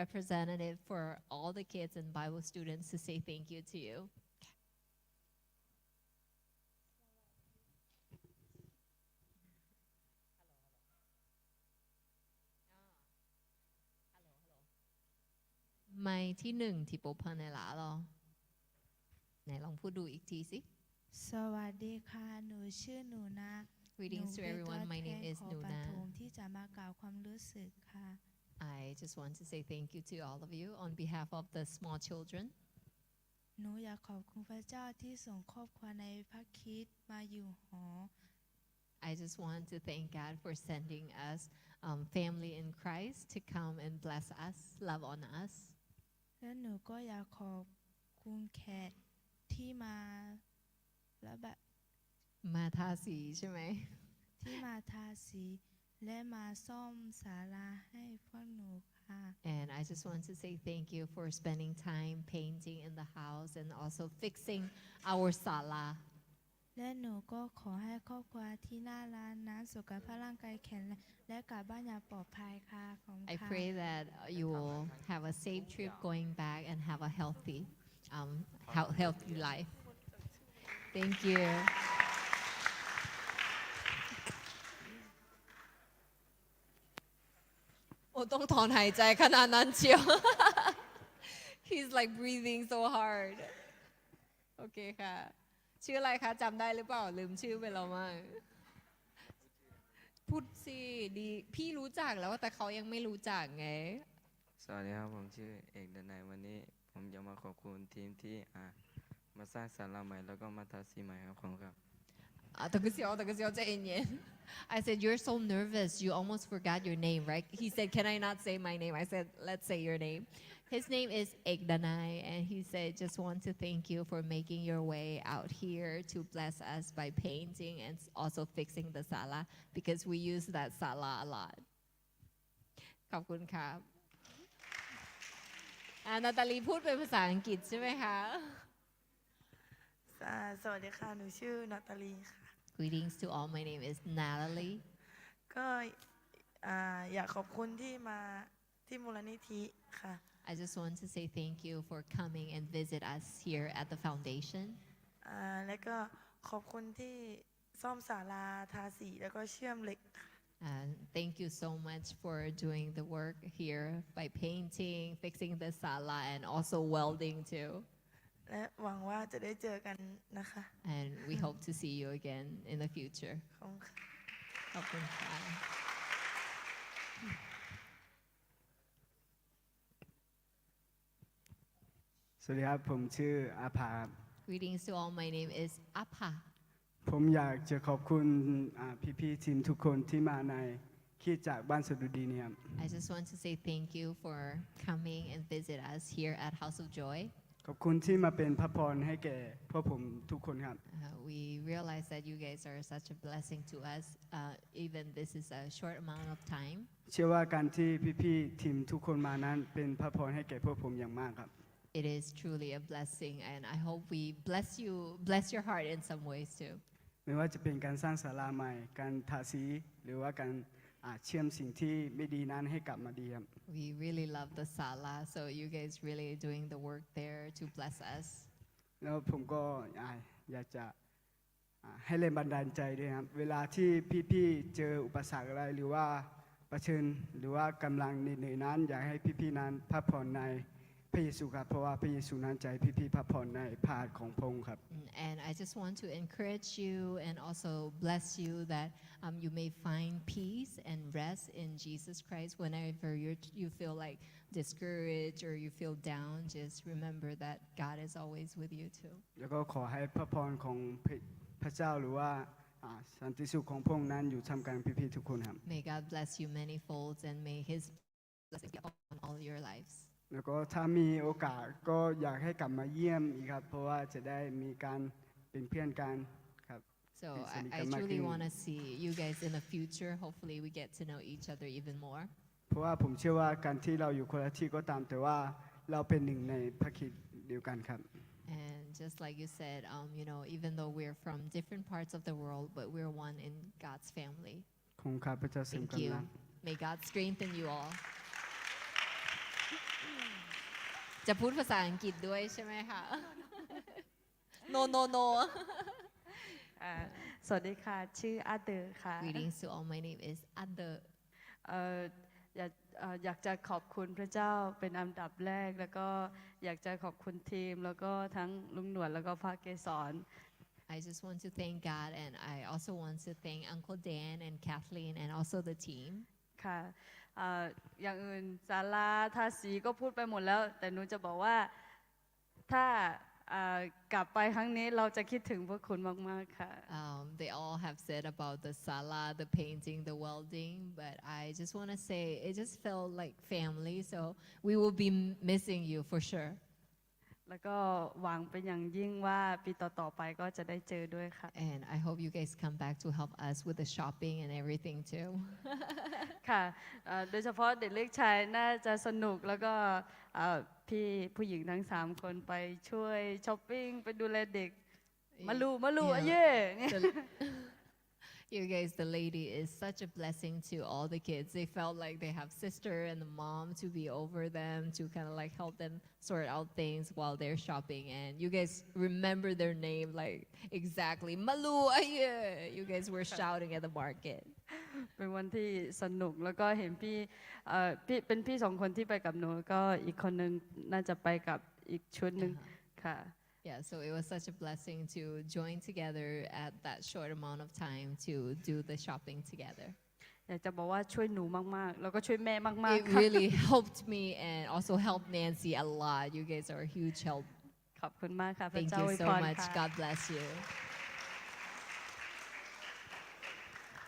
representative for all the kids and Bible students to say thank you to you. Mai ที่หนึ่ง tiqpov pannaeq laf-a lawr. ไหนลองพูดดูอีกทีสิ สวัสดีค่ะ หนูชื่อหนูนา Greetings to everyone. My name is Nuna. หนูเป็นตัวแทนของประถมที่จะมากล่าวความรู้สึกค่ะ I just want to say thank you to all of you on behalf of the small children. หนูอยากขอบคุณพระเจ้าที่ส่งครอบครัวในพระคริสต์มาอยู่หอ I just want to thank God for sending us, um, family in Christ to come and bless us, love on us. และหนูก็อยากขอบคุณแขกที่มา แล้วแบบ มาทาสีใช่ไหม ที่มาทาสี และมาซ่อมศาลาให้พวกหนูค่ะ And I just want to say thank you for spending time painting in the house and also fixing our sala. และหนูก็ขอให้ครอบครัวที่น่ารักนั้นสุขภาพร่างกายแข็งแรงและกลับบ้านอย่างปลอดภัยค่ะ ขอบคุณค่ะ I pray that you will have a safe trip going back and have a healthy, um, hel- healthy life. Thank you. โอ้ ต้องถอนหายใจขนาดนั้นเชียว He's like breathing so hard. โอเคค่ะ ชื่ออะไรคะ จำได้หรือเปล่า ลืมชื่อไปแล้วมั้ง พูดสิ ดี พี่รู้จักแล้ว แต่เขายังไม่รู้จักไง สวัสดีครับ ผมชื่อเอกดนัย วันนี้ผมจะมาขอบคุณทีมที่ อ่า มาสร้างศาลาใหม่แล้วก็มาทาสีใหม่ครับ ขอบคุณครับ 啊，等个小，等个小，再一年。 I said, "You're so nervous, you almost forgot your name, right?" He said, "Can I not say my name?" I said, "Let's say your name." His name is Ek Danai, and he said, "Just want to thank you for making your way out here to bless us by painting and also fixing the sala, because we use that sala a lot." ขอบคุณครับ อ่า นาตาลีพูดเป็นภาษาอังกฤษใช่ไหมคะ อ่า สวัสดีค่ะ หนูชื่อนาตาลีค่ะ Greetings to all, my name is Natalie. ก็ อ่า อยากขอบคุณที่มาที่มูลนิธิค่ะ I just want to say thank you for coming and visit us here at the foundation. อ่า แล้วก็ขอบคุณที่ซ่อมศาลา ทาสี แล้วก็เชื่อมเหล็ก And thank you so much for doing the work here by painting, fixing the sala, and also welding too. และหวังว่าจะได้เจอกันนะคะ And we hope to see you again in the future. ขอบคุณค่ะ ขอบคุณค่ะ สวัสดีครับ ผมชื่ออาภาครับ Greetings to all, my name is Apha. ผมอยากจะขอบคุณ อ่า พี่ๆ ทีมทุกคนที่มาในคริสตจักรบ้านสดุดีเนี่ยครับ I just want to say thank you for coming and visit us here at House of Joy. ขอบคุณที่มาเป็นพระพรให้แก่พวกผมทุกคนครับ Uh, we realize that you guys are such a blessing to us, uh, even this is a short amount of time. เชื่อว่าการที่พี่ๆ ทีมทุกคนมานั้นเป็นพระพรให้แก่พวกผมอย่างมากครับ It is truly a blessing, and I hope we bless you, bless your heart in some ways too. ไม่ว่าจะเป็นการสร้างศาลาใหม่ การทาสี หรือว่าการ อ่า เชื่อมสิ่งที่ไม่ดีนั้นให้กลับมาดีครับ We really love the sala, so you guys really doing the work there to bless us. ไม่ว่าจะเป็นการสร้างศาลาใหม่ การทาสี หรือว่าการ อ่า เชื่อมสิ่งที่ไม่ดีนั้นให้กลับมาดีครับ We แล้วผมก็ อ่า อยากจะ อ่า ให้แรงบันดาลใจด้วยครับ เวลาที่พี่ๆเจออุปสรรคอะไร หรือว่าเผชิญ หรือว่ากำลังเหนื่อยๆนั้น อยากให้พี่ๆนั้นพักผ่อนในพระเยซูครับ เพราะว่าพระเยซูนั้นจะให้พี่ๆพักผ่อนในพระหัตถ์ของพระองค์ครับ Mm, and I just want to encourage you and also bless you that, um, you may find peace and rest in Jesus Christ whenever you you feel like discouraged or you feel down. Just remember that God is always with you too. แล้วก็ขอให้พระพรของพระ พระเจ้า หรือว่า อ่า สันติสุขของพระองค์นั้นอยู่ท่ามกลางพี่ๆทุกคนครับ May God bless you many folds and may His blessings be upon all your lives. แล้วก็ถ้ามีโอกาสก็อยากให้กลับมาเยี่ยมอีกครับ เพราะว่าจะได้มีการเป็นเพื่อนกันครับ So เป็นสนิทกันมากขึ้น I, I truly want to see you guys in the future. Hopefully, we get to know each other even more. เพราะว่าผมเชื่อว่าการที่เราอยู่คนละที่ก็ตาม แต่ว่าเราเป็นหนึ่งในพระคริสต์เดียวกันครับ And just like you said, um, you know, even though we're from different parts of the world, but we're one in God's family. ขอบคุณครับ พระเจ้าเสริมกำลัง Thank you. May God strengthen you all. จะพูดภาษาอังกฤษด้วยใช่ไหมคะ No, no, no. อ่า สวัสดีค่ะ ชื่ออาเดอร์ค่ะ Greetings to all. My name is Ade. เอ่อ อยาก เอ่อ อยากจะขอบคุณพระเจ้าเป็นอันดับแรก แล้วก็อยากจะขอบคุณทีม แล้วก็ทั้งลุงหนวด แล้วก็ป้าเกสร I just want to thank God, and I also want to thank Uncle Dan and Kathleen and also the team. ค่ะ เอ่อ อย่างอื่นศาลาทาสีก็พูดไปหมดแล้ว แต่หนูจะบอกว่า ถ้า เอ่อ กลับไปครั้งนี้ เราจะคิดถึงพวกคุณมากๆค่ะ Um, they all have said about the sala, the painting, the welding, but I just want to say it just felt like family, so we will be m- missing you for sure. แล้วก็หวังเป็นอย่างยิ่งว่าปีต่อๆไปก็จะได้เจอด้วยค่ะ And I hope you guys come back to help us with the shopping and everything too. ค่ะ เอ่อ โดยเฉพาะเด็กเล็กชายน่าจะสนุก แล้วก็ เอ่อ พี่ผู้หญิงทั้งสามคนไปช่วยช้อปปิ้ง ไปดูแลเด็ก มาลู มาลู Yeah. เย่ The- You guys, the lady is such a blessing to all the kids. They felt like they have sister and the mom to be over them, to kind of like help them sort out things while they're shopping. And you guys remember their name, like, exactly. Malu, aye! You guys were shouting at the market. เป็นวันที่สนุก แล้วก็เห็นพี่ เอ่อ พี่ เป็นพี่สองคนที่ไปกับหนู แล้วก็อีกคนนึงน่าจะไปกับอีกชุดหนึ่ง อ่าฮะ ค่ะ Yeah, so it was such a blessing to join together at that short amount of time to do the shopping together. อยากจะบอกว่าช่วยหนูมากๆ แล้วก็ช่วยแม่มากๆ It ค่ะ really helped me and also helped Nancy a lot. You guys are a huge help. ขอบคุณมากค่ะ พระเจ้าอวยพรค่ะ Thank you so much. God bless you.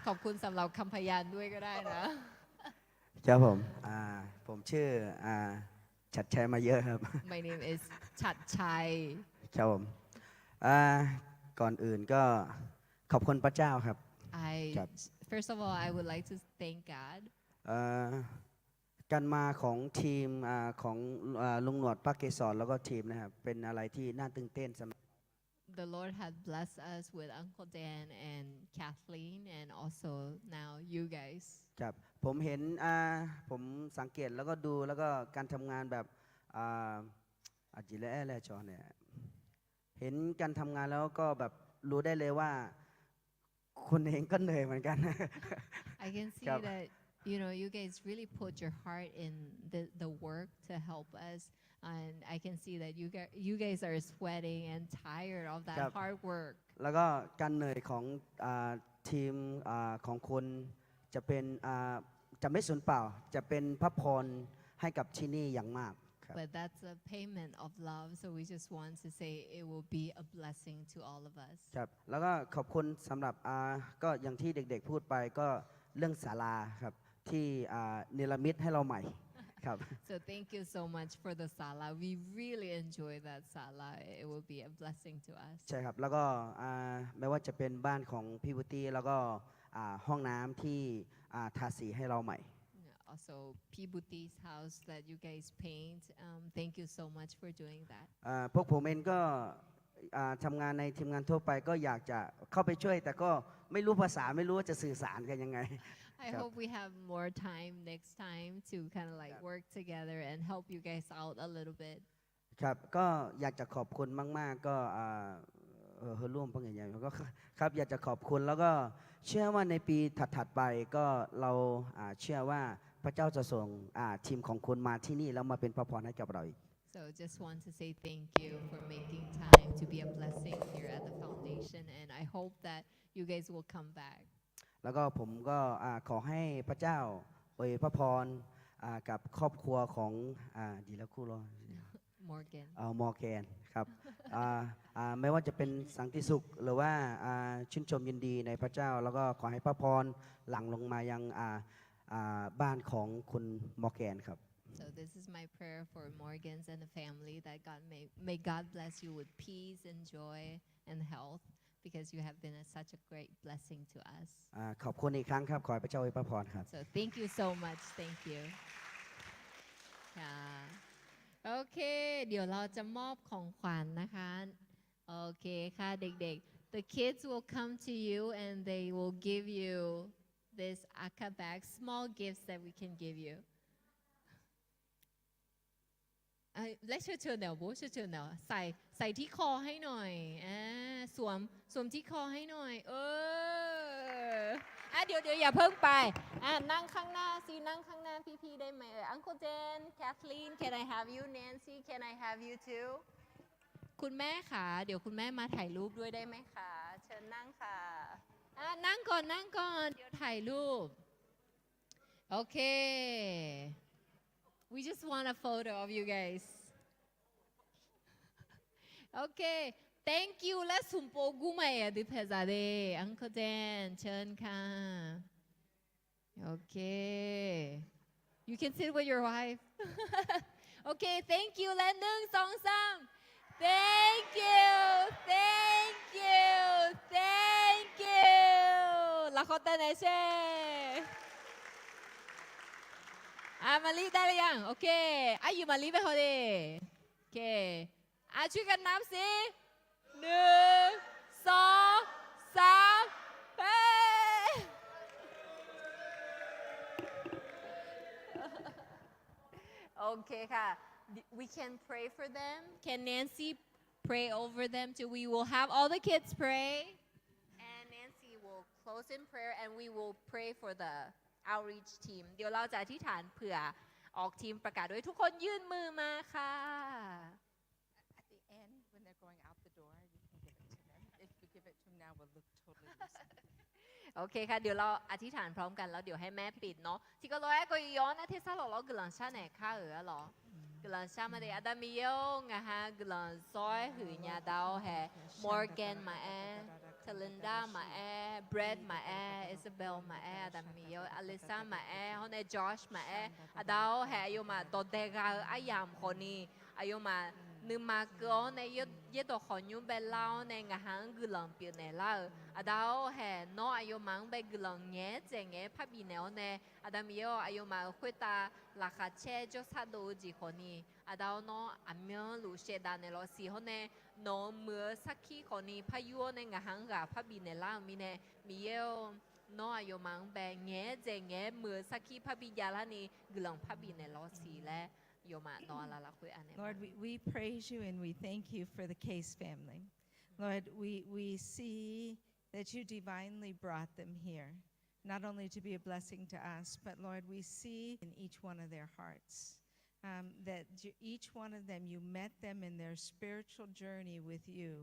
ขอบคุณสำหรับคำพยานด้วยก็ได้นะ ครับผม อ่า ผมชื่อ อ่า ฉัตรชัยมาเยอะครับ My name is ชัตรชัย ครับผม อ่า ก่อนอื่นก็ขอบคุณพระเจ้าครับ I ครับ First of all, I would like to thank God. เอ่อ การมาของทีม อ่า ของ อ่า ลุงหนวด ป้าเกสร แล้วก็ทีมนะครับ เป็นอะไรที่น่าตื่นเต้นสำหรับ The Lord had blessed us with Uncle Dan and Kathleen and also now you guys. ครับ ผมเห็น อ่า ผมสังเกตแล้วก็ดู แล้วก็การทำงานแบบ อ่า อาจจะแร่แร่จอเนี่ย เห็นการทำงานแล้วก็แบบรู้ได้เลยว่า คุณเองก็เหนื่อยเหมือนกัน I can see ครับ that, you know, you guys really put your heart in the, the work to help us. And I can see that you guys, you guys are sweating and tired of that ครับ hard work. แล้วก็การเหนื่อยของ อ่า ทีม อ่า ของคุณจะเป็น อ่า จะไม่สูญเปล่า จะเป็นพระพรให้กับที่นี่อย่างมากครับ But that's a payment of love, so we just want to say it will be a blessing to all of us. ครับ แล้วก็ขอบคุณสำหรับ อ่า ก็อย่างที่เด็กๆพูดไปก็เรื่องศาลาครับ ที่ อ่า เนรมิตให้เราใหม่ครับ So thank you so much for the sala. We really enjoy that sala. It will be a blessing to us. ใช่ครับ แล้วก็ อ่า ไม่ว่าจะเป็นบ้านของพี่บุตรี แล้วก็ อ่า ห้องน้ำที่ อ่า ทาสีให้เราใหม่ Yeah, also P Buti's house that you guys paint. Um, thank you so much for doing that. อ่า พวกผมเองก็ อ่า ทำงานในทีมงานทั่วไปก็อยากจะเข้าไปช่วย แต่ก็ไม่รู้ภาษา ไม่รู้ว่าจะสื่อสารกันยังไง I ครับ hope we have more time next time to kind of like ครับ work together and help you guys out a little bit. ครับ ก็อยากจะขอบคุณมากๆ ก็ อ่า เอ่อ เฮอร่วม เพราะไงเนี่ย ก็ ครับ อยากจะขอบคุณ แล้วก็เชื่อว่าในปีถัดๆ ไป ก็เรา อ่า เชื่อว่าพระเจ้าจะส่ง อ่า ทีมของคุณมาที่นี่ แล้วมาเป็นพระพรให้กับเราอีก So just want to say thank you for making time to be a blessing here at the foundation, and I hope that you guys will come back. แล้วก็ผมก็ อ่า ขอให้พระเจ้าอวยพระพร อ่า กับครอบครัวของ อ่า ดีแล้วคู่รอด Morgan เอ่อ Morgan ครับ อ่า อ่า ไม่ว่าจะเป็นสันติสุข หรือว่า อ่า ชื่นชมยินดีในพระเจ้า แล้วก็ขอให้พระพรหลั่งลงมายัง อ่า อ่า บ้านของคุณ Morgan ครับ So this is my prayer for Morgan's and the family, that God may, may God bless you with peace and joy and health, because you have been a, such a great blessing to us. อ่า ขอบคุณอีกครั้งครับ ขอให้พระเจ้าอวยพระพรครับ So thank you so much. Thank you. ค่ะ โอเค เดี๋ยวเราจะมอบของขวัญนะคะ โอเคค่ะ เด็กๆ The kids will come to you and they will give you this Aka bag, small gifts that we can give you. เอ้ย และเชิญเชิญเดี๋ยวโบ๊ท เชิญเชิญเดี๋ยว ใส่ ใส่ที่คอให้หน่อย อ่า สวม สวมที่คอให้หน่อย เออ อ่ะ เดี๋ยว เดี๋ยว อย่าเพิ่งไป อ่ะ นั่งข้างหน้าสิ นั่งข้างหน้าพี่ๆ ได้ไหมเอ่ย Uncle Dan, Kathleen, can I have you? Nancy, can I have you too? คุณแม่คะ เดี๋ยวคุณแม่มาถ่ายรูปด้วยได้ไหมคะ เชิญนั่งค่ะ อ่ะ นั่งก่อน นั่งก่อน เดี๋ยวถ่ายรูป Okay. We just want a photo of you guys. Okay. Thank you และ smq pov gur mae aqdui paeqzaq de. Uncle Dan, เชิญค่ะ Okay. You can sit with your wife. Okay, thank you และ หนึ่ง สอง สาม Thank you, thank you, thank you. Lafkhawf taev naeq sher. Aqmaqli ได้หรือยัง Okay. Aqyuif maqli bae haw de. Okay. Aqcoer ghae nav sir. หนึ่ง สอง สาม เฮ้ย Okay ค่ะ We can pray for them. Can Nancy pray over them too? We will have all the kids pray. And Nancy will close in prayer and we will pray for the outreach team. เดี๋ยวเราจะอธิษฐานเผื่อออกทีมประกาศด้วย ทุกคนยื่นมือมาค่ะ At the end, when they're going out the door, you can give it to them. If you give it to them now, we'll look totally loose. Okay ค่ะ เดี๋ยวเราอธิษฐานพร้อมกันแล้วเดี๋ยวให้แม่ปิดเนาะ Tiqkawv lof-aer kawv yawr nar tersar lawq lawr guiqlanq shar naeq kar-euq arlawq. Guiqlanq shar ma de. Aqda Miqyaer-or, ngaq ha guiqlanq zawr-aer huiq nya da-awr hae, Morgan maqaer, Talinda maqaer, Brad maqaer, Isabel maqaer, Aqda Miqyaer-or, Alisa maqaer, hawr nae Josh maqaer, Aqda-or hae, aqyawfmaf dawqdae gha-eu aryamq khawfni, aqyawfmaf nuima keuv-awr nae yaerdawq khawqnymr baelar-awr nae ngaq ha-anr guiqlanq pyeufnaeq lar-eu, Aqda-or hae, nawr aqyawfmaf-anr bae guiqlanq ngaeq-aer dzaeq ngaeq-aer parbif naeq-awr nae, Aqda Miqyaer-or, aqyawfmaf-euq khoertav laqkhaq caer jawrshar dov-eu jeq khawfni, Aqda-or, nawr aqmyanluf shaevdav naeq lawq siq hawr nae, nawq-euq muiq-eu sarkir khawfni par yur-awr nae ngaq ha-anr ghaq parbif naeq lar-euq mirnae, Miqyaer-or, nawr aqyawfmaf-anr bae ngaeq-aer dzaeq ngaeq-aer muiq-eu sarkir parbi javlarni guiqlanq parbif naeq lawq siq laer, yawfmaf nawq-a laf lafkhoer anaeq. Lord, we, we praise you and we thank you for the Case family. Lord, we, we see that you divinely brought them here, not only to be a blessing to us, but Lord, we see in each one of their hearts, um, that you, each one of them, you met them in their spiritual journey with you,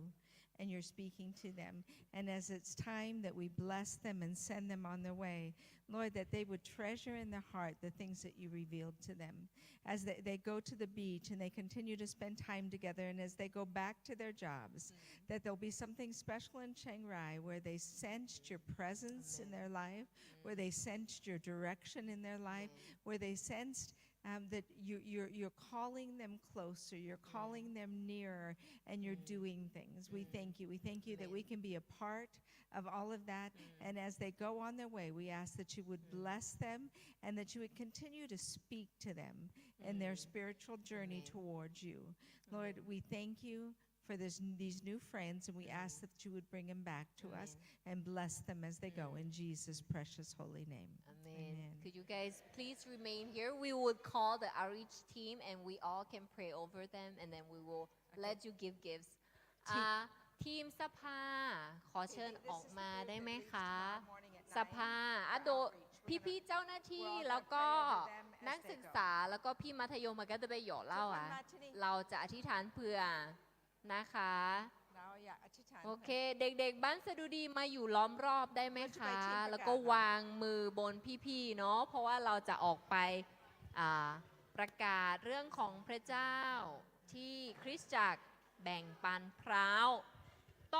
and you're speaking to them. And as it's time that we bless them and send them on their way, Lord, that they would treasure in their heart the things that you revealed to them. As they, they go to the beach and they continue to spend time together, and as they go back to their jobs, that there'll be something special in Chiang Rai where they sensed your presence in their life, where they sensed your direction in their life, where they sensed, um, that you, you're, you're calling them closer, you're calling them nearer, and you're doing things. We thank you. We thank you that we can be a part of all of that. And as they go on their way, we ask that you would bless them and that you would continue to speak to them in their spiritual journey towards you. Lord, we thank you for this, these new friends, and we ask that you would bring them back to us and bless them as they go in Jesus' precious holy name. Amen. Amen. Could you guys please remain here? We would call the outreach team and we all can pray over them and then we will let you give gifts. อ่า ทีมสภา ขอเชิญออกมาได้ไหมคะ สภา อ่ะ โดย พี่ๆเจ้าหน้าที่ แล้วก็นักศึกษา แล้วก็พี่มัธยม มันก็จะไปหยอกเล่าอ่ะ เราจะอธิษฐานเผื่อนะคะ โอเค เด็กๆบ้านสดุดีมาอยู่ล้อมรอบได้ไหมคะ แล้วก็วางมือบนพี่ๆเนาะ เพราะว่าเราจะออกไป อ่า ประกาศเรื่องของพระเจ้าที่คริสตจักรแบ่งปันพร้าว